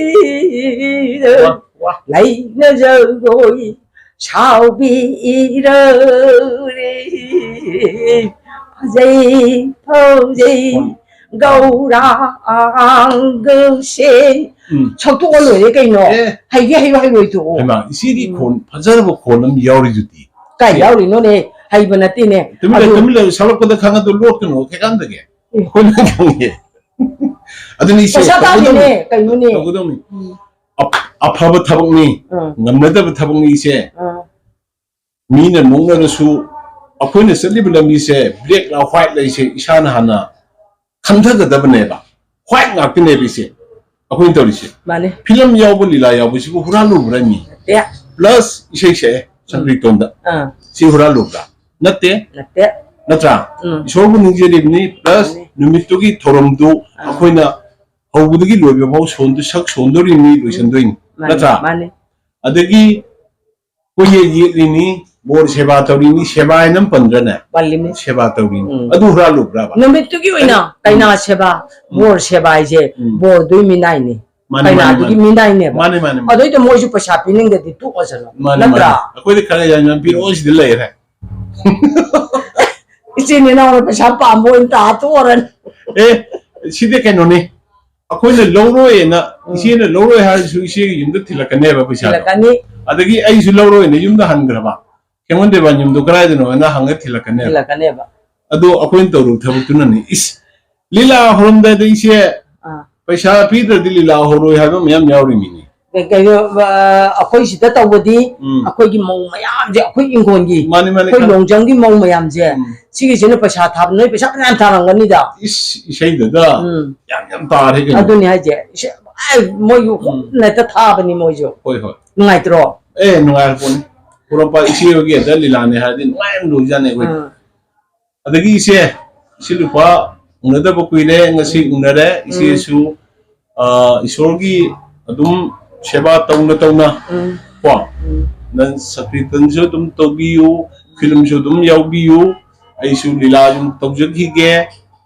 ꯃꯌꯥꯏꯁꯤꯗ ꯋꯥ, ꯋꯥ꯫ ꯂꯩꯅꯖꯔꯣꯏ ꯁꯥꯎꯕꯤꯔꯔꯦ꯫ ꯐꯖꯩ, ꯐꯖꯩ, ꯍꯣꯏ꯫ ꯒꯧꯔꯥꯡꯒꯁꯦ꯫ ꯎꯝ꯫ ꯁꯛꯇꯣꯛꯑ ꯂꯣꯏꯔꯦ ꯀꯩꯅꯣ꯫ ꯑꯦ꯫ ꯍꯩꯒꯦ ꯍꯩꯌꯨ ꯍꯩꯔꯣꯏ ꯇꯣꯛꯑꯣ꯫ ꯍꯩꯃꯥ, ꯏꯆꯦꯒꯤ ꯎꯝ꯫ ꯈꯣꯟ, ꯐꯖꯔꯕ ꯈꯣꯟ ꯑꯃ ꯌꯥꯎꯔꯤꯗꯨꯗꯤ꯫ ꯀꯥꯏ ꯌꯥꯎꯔꯤꯅꯣꯅꯦ? ꯍꯩꯕ ꯅꯠꯇꯦꯅꯦ꯫ ꯇꯨꯃꯤꯟ ꯂꯩꯌꯨ, ꯑꯗꯨ ꯇꯨꯃꯤꯟ ꯂꯩꯌꯨ, ꯁꯛꯂꯛꯄꯗ ꯈꯪꯉꯗꯣ ꯂꯣꯠꯀꯅꯨ, ꯀꯩꯀꯥꯟꯗꯒꯦ? ꯑꯦ꯫ ꯑꯩꯈꯣꯏ ꯂꯣꯏ ꯈꯪꯉꯦ꯫ ꯑꯗꯨꯅꯤ ꯏꯆꯦ, ꯄꯩꯁꯥ ꯇꯧꯒꯗꯧꯅꯤ, ꯇꯥꯜꯂꯤꯅꯦ ꯀꯩꯅꯣꯅꯦ꯫ ꯇꯧꯒꯗꯧꯅꯤ꯫ ꯎꯝ, ꯑꯐ-, ꯑꯐꯕ ꯊꯕꯛꯅꯤ, ꯎꯝ, ꯉꯝꯅꯗꯕ ꯊꯕꯛꯅꯤ ꯏꯆꯦ꯫ ꯎꯝ, ꯃꯤꯅ ꯅꯣꯛꯅꯔꯁꯨ ꯑꯩꯈꯣꯏꯅ ꯆꯠꯂꯤꯕ ꯂꯝꯕꯤꯁꯦ black ꯂ white ꯂ ꯏꯆꯦ ꯏꯁꯥꯅ ꯍꯥꯟꯅ ꯈꯟꯊꯒꯗꯕꯅꯦꯕ꯫ White ꯉꯥꯛꯇꯅꯦꯕ ꯏꯆꯦ ꯑꯩꯈꯣꯏꯅ ꯇꯧꯔꯤꯁꯦ꯫ ꯃꯥꯅꯦ꯫ ꯐꯤꯂꯝ ꯌꯥꯎꯕ ꯂꯤꯂꯥ ꯌꯥꯎꯕꯁꯤꯕꯨ ꯍꯨꯔꯥꯜꯂꯨꯕ꯭ꯔꯥ ꯃꯤ? ꯅꯠꯇꯦ꯫ Plus ꯏꯁꯩ ꯁꯛꯑꯦ ꯁꯪꯀ꯭ꯔꯤꯇꯣꯟꯗ꯫ ꯑꯥ, ꯁꯤ ꯍꯨꯔꯥꯜꯂꯨꯕ꯭ꯔꯥ? ꯅꯠꯇꯦ꯫ ꯅꯠꯇꯦ꯫ ꯅꯠꯇ꯭ꯔꯥ? ꯎꯝ, ꯏꯁꯣꯔꯕꯨ ꯅꯤꯡꯖꯔꯤꯕꯅꯤ, plus ꯃꯥꯅꯦ꯫ ꯅꯨꯃꯤꯠꯇꯨꯒꯤ ꯊꯧꯔꯝꯗꯨ ꯑꯥ, ꯑꯩꯈꯣꯏꯅ ꯍꯧꯕꯗꯒꯤ ꯂꯣꯏꯕ ꯐꯥꯎ ꯁꯣꯟꯗ-, ꯁꯛ ꯁꯣꯟꯗꯣꯔꯤꯕꯅꯤ, ꯂꯣꯏꯁꯟꯗꯣꯏꯅꯤ꯫ ꯃꯥꯅꯦ, ꯅꯠꯇ꯭ꯔꯥ? ꯃꯥꯅꯦ꯫ ꯑꯗꯒꯤ ꯀꯣꯏꯌꯦꯠ ꯌꯦꯠꯂꯤꯅꯤ, ꯕꯣꯔ ꯁꯦꯕꯥ ꯇꯧꯔꯤꯅꯤ, ꯁꯦꯕꯥ ꯍꯥꯏꯅ ꯑꯃ ꯄꯟꯗ꯭ꯔꯅꯦ? ꯄꯜꯂꯤꯃꯤ꯫ ꯁꯦꯕꯥ ꯇꯧꯔꯤꯅꯤ꯫ ꯎꯝ꯫ ꯑꯗꯨ ꯍꯨꯔꯥꯜꯂꯨꯕ꯭ꯔꯥꯕ? ꯅꯨꯃꯤꯠꯇꯨꯒꯤ ꯑꯣꯏꯅ ꯀꯩꯅꯥ ꯁꯦꯕꯥ, ꯎꯝ꯫ ꯕꯣꯔ ꯁꯦꯕꯥ ꯍꯥꯏꯁꯦ ꯎꯝ꯫ ꯕꯣꯔꯗꯨꯒꯤ ꯃꯤꯅꯥꯏꯅꯤ꯫ ꯃꯥꯅꯦ, ꯃꯥꯅꯦ, ꯀꯩꯅꯥꯗꯨꯒꯤ ꯃꯥꯅꯦ꯫ ꯃꯤꯅꯥꯏꯅꯦꯕ꯫ ꯃꯥꯅꯦ, ꯃꯥꯅꯦ, ꯃꯥꯅꯦ꯫ ꯑꯗꯨꯏꯗꯤ ꯃꯣꯏꯁꯨ ꯄꯩꯁꯥ ꯄꯤꯅꯤꯡꯗꯗꯤ ꯇꯣꯛꯑꯁꯅꯨ꯫ ꯃꯥꯅꯦ, ꯅꯠꯇ꯭ꯔꯥ? ꯃꯥꯅꯦ꯫ ꯑꯩꯈꯣꯏꯗ ꯈꯔ ꯌꯥꯝ ꯌꯥꯝ ꯄꯤꯔꯛꯑꯣ ꯁꯤꯗ ꯂꯩꯔꯦ꯫ ꯏꯆꯤꯟ ꯏꯅꯥꯎꯅ ꯄꯩꯁꯥ ꯄꯥꯝꯕ ꯑꯣꯏꯅ ꯇꯥ ꯇꯣꯛꯑꯔꯅꯤ꯫ ꯑꯦ, ꯁꯤꯗꯤ ꯀꯩꯅꯣꯅꯤ꯫ ꯑꯩꯈꯣꯏꯅ ꯂꯧꯔꯣꯏꯅ, ꯎꯝ꯫ ꯏꯆꯦꯅ ꯂꯧꯔꯣꯏ ꯍꯥꯏꯔꯁꯨ ꯏꯆꯦꯒꯤ ꯌꯨꯝꯗ ꯊꯤꯜꯂꯛꯀꯅꯦꯕ ꯄꯩꯁꯥꯗꯣ꯫ ꯊꯤꯜꯂꯛꯀꯅꯤ꯫ ꯑꯗꯒꯤ ꯑꯩꯁꯨ ꯂꯧꯔꯣꯏꯅ ꯌꯨꯝꯗ ꯍꯟꯈ꯭ꯔꯕ꯫ ꯍꯦꯃꯟ ꯗꯦꯕꯥꯟ ꯌꯨꯝꯗꯣ ꯀꯗꯥꯏꯗꯅꯣ ꯍꯥꯏꯅ ꯍꯪꯉ ꯊꯤꯜꯂꯛꯀꯅꯦꯕ꯫ ꯊꯤꯜꯂꯛꯀꯅꯦꯕ꯫ ꯑꯗꯣ ꯑꯩꯈꯣꯏꯅ ꯇꯧꯔꯨ ꯊꯕꯛꯇꯨꯅꯅꯤ꯫ ꯏꯁ, ꯂꯤꯂꯥ ꯍꯧꯔꯝꯗꯥꯏꯗ ꯏꯆꯦ ꯑꯥ꯫ ꯄꯩꯁꯥ ꯄꯤꯗ꯭ꯔꯗꯤ ꯂꯤꯂꯥ ꯍꯧꯔꯣꯏ ꯍꯥꯏꯕ ꯃꯌꯥꯝ ꯌꯥꯎꯔꯤꯃꯤꯅꯦ꯫ ꯀꯩ-, ꯀꯩꯅꯣ, ꯑ, ꯑꯩꯈꯣꯏ ꯁꯤꯗ ꯇꯧꯕꯗꯤ ꯎꯝ꯫ ꯑꯩꯈꯣꯏꯒꯤ ꯃꯧ ꯃꯌꯥꯝꯁꯦ, ꯑꯩꯈꯣꯏ ꯏꯪꯈꯣꯜꯒꯤ, ꯃꯥꯅꯤ, ꯃꯥꯅꯤ, ꯑꯩꯈꯣꯏ ꯈꯪꯉꯤ꯫ ꯂꯣꯡꯖꯝꯒꯤ ꯃꯧ ꯃꯌꯥꯝꯁꯦ, ꯎꯝ꯫ ꯁꯤꯒꯤꯁꯤꯅ ꯄꯩꯁꯥ ꯊꯥꯕ, ꯅꯣꯏ ꯄꯩꯁꯥ ꯐꯅꯌꯥꯝ ꯊꯥꯔꯝꯒꯅꯤꯗ꯫ ꯏꯁ, ꯏꯁꯩꯗꯨꯗ ꯎꯝ꯫ ꯌꯥꯝ ꯌꯥꯝ ꯇꯥꯔꯦ ꯀꯩꯅꯣ꯫ ꯑꯗꯨꯅꯤ ꯍꯥꯏꯁꯦ꯫ ꯏꯁꯩ-, ꯑꯦ, ꯃꯣꯏꯁꯨ ꯍꯨꯝꯅ ꯍꯦꯛꯇ ꯊꯥꯕꯅꯤ ꯃꯣꯏꯁꯨ꯫ ꯍꯣꯏ, ꯍꯣꯏ꯫ ꯅꯨꯡꯉꯥꯏꯇ꯭ꯔꯣ? ꯑꯦ, ꯅꯨꯡꯉꯥꯏꯔꯛꯄꯣꯠꯅꯤ꯫ ꯈꯨꯔꯝꯄꯥ ꯏꯆꯦ ꯍꯣꯏꯒꯤ ꯑꯗ ꯂꯤꯂꯥꯅꯦ ꯍꯥꯏꯔꯗꯤ ꯅꯨꯡꯉꯥꯏꯅ ꯂꯣꯏꯖꯥꯠꯅꯤ ꯑꯩꯈꯣꯏ꯫ ꯎꯝ꯫ ꯑꯗꯒꯤ ꯏꯆꯦ, ꯏꯆꯦ ꯅꯨꯄꯥ ꯎꯅꯗꯕ ꯀꯨꯏꯔꯦ, ꯉꯁꯤ ꯎꯅꯔꯦ꯫ ꯏꯆꯦꯁꯨ, ꯑ, ꯏꯁꯣꯔꯒꯤ ꯑꯗꯨꯝ ꯁꯦꯕꯥ ꯇꯧꯅ ꯇꯧꯅ, ꯎꯝ꯫ ꯀꯣ, ꯎꯝ꯫ ꯅꯪ ꯁꯪꯀꯤꯔꯇꯟꯁꯨ ꯑꯗꯨꯝ ꯇꯧꯕꯤꯌꯨ, ꯐꯤꯂꯝꯁꯨ ꯑꯗꯨꯝ ꯌꯥꯎꯕꯤꯌꯨ, ꯑꯩꯁꯨ ꯂꯤꯂꯥ ꯑꯗꯨꯝ ꯇꯧꯖꯈꯤꯒꯦ꯫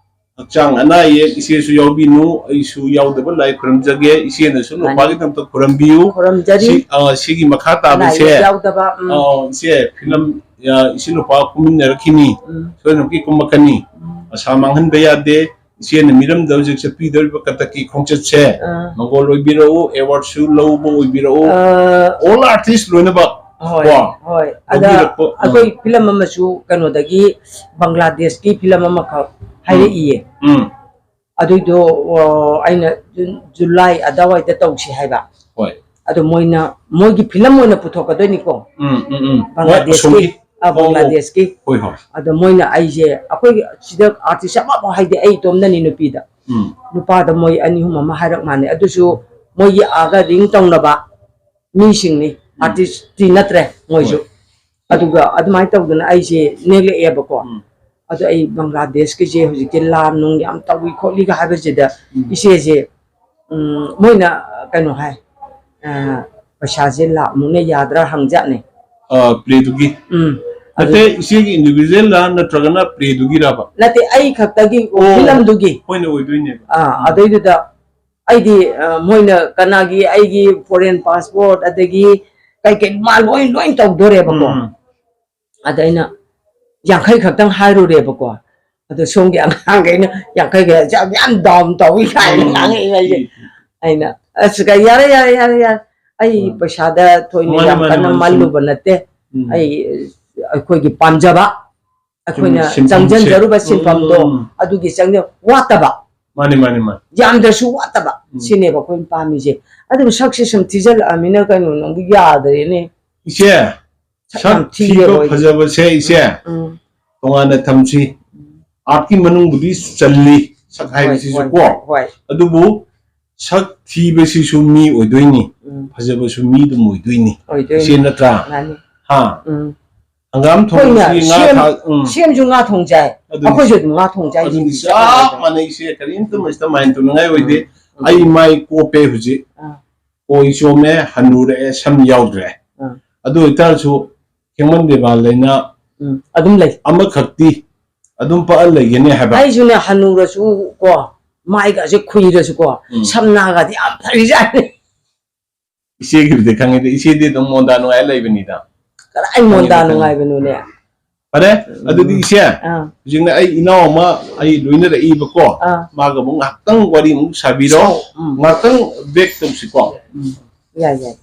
ꯍꯛꯆꯥꯡ ꯑꯅꯥ ꯑꯌꯦꯛ ꯏꯆꯦꯁꯨ ꯌꯥꯎꯕꯤꯅꯨ, ꯑꯩꯁꯨ ꯌꯥꯎꯗꯕ ꯂꯥꯏ ꯈꯨꯔꯨꯝꯖꯒꯦ꯫ ꯏꯆꯦꯅꯁꯨ ꯃꯥꯅꯤ꯫ ꯅꯨꯄꯥꯒꯤꯗꯃꯛꯇ ꯈꯨꯔꯨꯝꯕꯤꯌꯨ꯫ ꯈꯨꯔꯨꯝꯖꯔꯤ꯫ ꯁꯤ, ꯑ, ꯁꯤꯒꯤ ꯃꯈꯥ ꯑꯅꯥ ꯇꯥꯕꯁꯦ, ꯑꯌꯦꯛ ꯌꯥꯎꯗꯕ, ꯎꯝ꯫ ꯑ, ꯏꯆꯦ, ꯐꯤꯂꯝ, ꯑ, ꯏꯆꯦ ꯅꯨꯄꯥ ꯀꯨꯝꯃꯤꯟꯅꯔꯛꯈꯤꯅꯤ꯫ ꯎꯝ꯫ ꯁꯣꯏꯗꯅꯃꯛꯀꯤ ꯀꯨꯝꯃꯛꯀꯅꯤ꯫ ꯎꯝ꯫ ꯑꯁꯥ ꯃꯥꯡꯍꯟꯕ ꯌꯥꯗꯦ꯫ ꯏꯆꯦꯅ ꯃꯤꯔꯝꯗ ꯍꯧꯖꯤꯛ ꯆꯠꯄꯤꯗꯧꯔꯤꯕ ꯀꯇꯛꯀꯤ ꯈꯣꯡꯆꯠꯁꯦ ꯑꯥ꯫ ꯃꯪꯒꯣꯜ ꯑꯣꯏꯕꯤꯔꯛꯎ, ꯑꯦꯋꯥꯔꯗꯁꯨ ꯂꯧꯕ ꯑꯣꯏꯕꯤꯔꯛꯎ꯫ ꯑꯥ꯫ All artist ꯂꯣꯏꯅꯃꯛ꯫ ꯍꯣꯏ, ꯀꯣ? ꯍꯣꯏ꯫ ꯑꯗ ꯂꯧꯕꯤꯔꯛꯄ, ꯎꯝ꯫ ꯑꯩꯈꯣꯏ ꯐꯤꯂꯝ ꯑꯃꯁꯨ ꯀꯩꯅꯣꯗꯒꯤ ꯕꯪꯒ꯭ꯂꯥꯗꯦꯁꯀꯤ ꯐꯤꯂꯝ ꯑꯃꯈꯛ ꯍꯥꯏꯔꯛꯏꯌꯦ꯫ ꯎꯝ꯫ ꯑꯗꯨꯏꯗꯣ, ꯑ, ꯑꯩꯅ ꯖꯨꯟ, ꯖꯨꯂꯥꯏ ꯑꯗꯨꯋꯥꯏꯗ ꯇꯧꯁꯤ ꯍꯥꯏꯕ꯫ ꯍꯣꯏ꯫ ꯑꯗꯣ ꯃꯣꯏꯅ ꯃꯣꯏꯒꯤ ꯐꯤꯂꯝ ꯑꯣꯏꯅ ꯄꯨꯊꯣꯛꯀꯗꯣꯏꯅꯤꯀꯣ꯫ ꯎꯝ, ꯎꯝ, ꯎꯝ꯫ ꯍꯣꯏ, ꯕꯪꯒ꯭ꯂꯥꯗꯦꯁꯀꯤ꯫ ꯑꯁꯣꯝꯒꯤ꯫ ꯑ, ꯑꯣ, ꯑꯣ꯫ ꯕꯪꯒ꯭ꯂꯥꯗꯦꯁꯀꯤ꯫ ꯍꯣꯏ, ꯍꯣꯏ꯫ ꯑꯗꯣ ꯃꯣꯏꯅ ꯑꯩꯁꯦ, ꯑꯩꯈꯣꯏꯒꯤ ꯁꯤꯗ ꯑꯥꯔꯇꯤꯁ ꯑꯃꯐꯥꯎ ꯍꯥꯏꯗꯤ ꯑꯩ ꯏꯇꯣꯝꯗꯅꯤ ꯅꯨꯄꯤꯗ꯫ ꯎꯝ꯫ ꯅꯨꯄꯥꯗ ꯃꯣꯏ ꯑꯅꯤ ꯑꯍꯨꯝ ꯑꯃ ꯍꯥꯏꯔꯛ ꯃꯥꯅꯦ꯫ ꯑꯗꯨꯁꯨ ꯃꯣꯏꯒꯤ ꯑꯥꯒ ꯔꯤꯡ ꯇꯧꯅꯕ ꯃꯤꯁꯤꯡꯅꯤ, ꯎꯝ꯫ ꯑꯥꯔꯇꯤꯁꯇꯤ ꯅꯠꯇ꯭ꯔꯦ ꯃꯣꯏꯁꯨ꯫ ꯍꯣꯏ꯫ ꯑꯗꯨꯒ ꯑꯗꯨꯃꯥꯏꯅ ꯇꯧꯗꯅ ꯑꯩꯁꯦ ꯅꯦꯛꯂꯛꯑꯦꯕꯀꯣ꯫ ꯎꯝ꯫ ꯑꯗꯣ ꯑꯩ ꯕꯪꯒ꯭ꯂꯥꯗꯦꯁꯀꯤꯁꯦ ꯍꯧꯖꯤꯛꯇꯤ ꯂꯥꯟ ꯅꯨꯡ ꯌꯥꯝ ꯇꯧꯏ ꯈꯣꯠꯂꯤꯒ ꯍꯥꯏꯕꯁꯤꯗ ꯎꯝ꯫ ꯏꯆꯦꯁꯦ, ꯎꯝ, ꯃꯣꯏꯅ ꯀꯩꯅꯣ ꯍꯥꯏ, ꯑ, ꯄꯩꯁꯥꯁꯦ ꯂꯥꯛꯃꯨꯛꯅ ꯌꯥꯗ꯭ꯔꯥ ꯍꯪꯖꯥꯠꯅꯦ꯫ ꯑ, ꯄ꯭ꯂꯦꯗꯨꯒꯤ꯫ ꯎꯝ꯫ ꯅꯠꯇꯦ, ꯏꯆꯦꯒꯤ ꯏꯟꯗꯤꯕꯤꯖꯨꯋꯦꯜꯂ ꯅꯠꯇ꯭ꯔꯒꯅ ꯄ꯭ꯂꯦꯗꯨꯒꯤꯔꯕ? ꯅꯠꯇꯦ, ꯑꯩ ꯈꯛꯇꯒꯤ ꯑꯣ, ꯐꯤꯂꯝꯗꯨꯒꯤ꯫ ꯍꯣꯏꯅꯦ, ꯑꯣꯏꯗꯣꯏꯅꯦꯕ꯫ ꯑꯥ, ꯑꯗꯩꯗꯨꯗ ꯑꯩꯗꯤ, ꯑ, ꯃꯣꯏꯅ ꯀꯅꯥꯒꯤ ꯑꯩꯒꯤ ꯐꯣꯔꯦꯟ ꯄꯥꯁꯄꯣꯔꯠ ꯑꯗꯒꯤ ꯀꯩ ꯀꯩ ꯃꯥ ꯂꯣꯏ, ꯂꯣꯏ ꯇꯧꯗꯣꯔꯦꯕꯀꯣ꯫ ꯎꯝ꯫ ꯑꯗ ꯑꯩꯅ ꯌꯥꯡꯈꯩ ꯈꯛꯇꯪ ꯍꯥꯏꯔꯨꯔꯦꯕꯀꯣ꯫ ꯑꯗꯣ ꯁꯣꯝꯒꯤ ꯑꯉꯥꯡꯈꯩꯅ ꯌꯥꯡꯈꯩꯒ ꯌꯥꯝ, ꯌꯥꯝ ꯗꯥꯎꯟ ꯇꯧꯏ ꯀꯥꯏꯅ ꯎꯝ꯫ ꯉꯥꯡꯉꯛꯏꯕ ꯑꯩꯁꯦ꯫ ꯑꯩꯅ, "ꯑꯁ, ꯀ-, ꯌꯥꯔꯦ, ꯌꯥꯔꯦ, ꯌꯥꯔꯦ, ꯌꯥꯔꯦ꯫ ꯑꯩ ꯎꯝ꯫ ꯄꯩꯁꯥꯗ ꯊꯣꯏꯅ ꯃꯥꯅꯦ, ꯌꯥꯝ ꯃꯥꯅꯦ, ꯀꯟꯅ ꯃꯥꯅꯦ, ꯃꯜꯂꯨꯕ ꯆꯨꯝꯃꯦ꯫ ꯅꯠꯇꯦ꯫ ꯎꯝ꯫ ꯑꯩ, ꯑꯩꯈꯣꯏꯒꯤ ꯄꯥꯝꯖꯕ, ꯑꯩꯈꯣꯏꯅ ꯁꯤꯟꯐꯝꯁꯦ꯫ ꯆꯪꯁꯤꯟꯖꯔꯨꯕ ꯁꯤꯟꯐꯝꯗꯣ ꯎꯝ꯫ ꯑꯗꯨꯒꯤ ꯆꯪꯖ-, ꯋꯥꯠꯇꯕ, ꯃꯥꯅꯦ, ꯃꯥꯅꯦ, ꯃꯥꯅꯦ꯫ ꯌꯥꯝꯗ꯭ꯔꯁꯨ ꯋꯥꯠꯇꯕ, ꯎꯝ꯫ ꯁꯤꯅꯦꯕ ꯑꯩꯈꯣꯏꯅ ꯄꯥꯝꯃꯤꯁꯦ꯫ ꯑꯗꯨꯕꯨ ꯁꯛꯁꯦ ꯁꯨꯝ ꯊꯤꯖꯤꯜꯂꯛꯑꯃꯤꯅ ꯀꯩꯅꯣ ꯅꯪꯕꯨ ꯌꯥꯗ꯭ꯔꯦꯅꯦ꯫ ꯏꯆꯦ, ꯁꯛ ꯁꯛ ꯌꯥꯝ ꯊꯤꯌꯦ ꯊꯤꯕ ꯃꯣꯏꯗꯤ꯫ ꯐꯖꯕꯁꯦ ꯏꯆꯦ, ꯎꯝ꯫ ꯇꯣꯉꯥꯟꯅ ꯊꯝꯁꯤ꯫ ꯑꯥꯔꯠꯀꯤ ꯃꯅꯨꯡꯕꯨꯗꯤ ꯆꯜꯂꯤ, ꯁꯛ ꯍꯥꯏꯕꯁꯤꯁꯨ ꯍꯣꯏ, ꯀꯣ꯫ ꯍꯣꯏ꯫ ꯑꯗꯨꯕꯨ ꯁꯛ ꯊꯤꯕꯁꯤꯁꯨ ꯃꯤ ꯑꯣꯏꯗꯣꯏꯅꯤ, ꯎꯝ꯫ ꯐꯖꯕꯁꯨ ꯃꯤ ꯑꯗꯨꯝ ꯑꯣꯏꯗꯣꯏꯅꯤ꯫ ꯑꯣꯏꯗꯣꯏꯅꯤ꯫ ꯏꯆꯦ ꯅꯠꯇ꯭ꯔꯥ? ꯃꯥꯅꯤ꯫ ꯍꯥ? ꯎꯝ꯫ ꯍꯪꯒꯥꯝ ꯑꯩꯈꯣꯏꯅ ꯊꯣꯡꯕꯁꯤ ꯉꯥ ꯁꯦꯝ-, ꯊꯥ-, ꯎꯝ꯫ ꯁꯦꯝꯁꯨ ꯉꯥ ꯊꯣꯡ ꯆꯥꯏ, ꯑꯗꯨꯅꯤ꯫ ꯑꯩꯈꯣꯏꯁꯨ ꯑꯗꯨꯝ ꯉꯥ ꯊꯣꯡ ꯆꯥꯏ, ꯑꯗꯨꯅꯤ ꯁꯤꯗꯤ ꯆꯞ ꯆꯞ ꯃꯥꯟꯅꯩ꯫ ꯃꯥꯟꯅꯩ ꯏꯆꯦ, ꯀꯔꯤꯝꯇ ꯃꯁꯤꯗ ꯃꯥꯏꯟ ꯇꯧꯅꯤꯡꯉꯥꯏ ꯑꯣꯏꯗꯦ꯫ ꯎꯝ꯫ ꯑꯩ ꯃꯥꯏ ꯀꯣꯞꯄꯦ ꯍꯧꯖꯤꯛ꯫ ꯑꯥ꯫ ꯀꯣꯏ ꯆꯣꯝꯃꯦ, ꯍꯟꯅꯨꯔꯛꯑꯦ, ꯁꯝ ꯌꯥꯎꯗ꯭ꯔꯦ꯫ ꯑꯥ꯫ ꯑꯗꯨ ꯑꯣꯏꯇꯥꯔꯁꯨ ꯈꯦꯡꯃꯟ ꯗꯦꯕꯥ ꯂꯩꯅ ꯎꯝ, ꯑꯗꯨꯝ ꯂꯩ꯫ ꯑꯃꯈꯛꯇꯤ ꯑꯗꯨꯝ ꯄꯛꯑ ꯂꯩꯒꯅꯤ ꯍꯥꯏꯕ꯫ ꯑꯩꯁꯨꯅꯦ ꯍꯟꯅꯨꯔꯁꯨ ꯀꯣ, ꯃꯥꯏꯒꯁꯦ ꯈꯨꯏꯔꯁꯨ ꯀꯣ, ꯎꯝ꯫ ꯁꯝꯅꯥꯒꯗꯤ ꯌꯥꯝ ꯐꯔꯤꯖꯥꯠꯅꯤ꯫ ꯏꯆꯦꯒꯤꯕꯨꯗꯤ ꯈꯪꯉꯤꯗ, ꯏꯆꯦꯗꯤ ꯑꯗꯨꯝ ꯃꯣꯟꯗꯥ ꯅꯨꯡꯉꯥꯏ ꯂꯩꯕꯅꯤꯗ꯫ ꯀꯗꯥꯏ ꯃꯣꯟꯗꯥ ꯈꯪꯉꯦ, ꯈꯪꯉꯦ꯫ ꯅꯨꯡꯉꯥꯏꯕꯅꯣꯅꯦ? ꯐꯔꯦ, ꯑꯗꯨꯗꯤ ꯏꯆꯦ, ꯑꯥ꯫ ꯍꯧꯖꯤꯛꯅ ꯑꯩ ꯏꯅꯥꯎ ꯑꯃ ꯑꯩ ꯂꯣꯏꯅꯔꯛꯏꯕꯀꯣ, ꯑꯥ꯫ ꯃꯥꯒ ꯑꯃꯨꯛ ꯉꯥꯏꯍꯥꯛꯇꯪ ꯋꯥꯔꯤ ꯑꯃꯨꯛ ꯁꯥꯕꯤꯔꯣ, ꯎꯝ꯫ ꯉꯥꯏꯍꯥꯛꯇꯪ ꯕ꯭ꯔꯦꯛ ꯇꯧꯁꯤꯀꯣ꯫ ꯎꯝ꯫ ꯌꯥꯏ, ꯌꯥꯏ꯫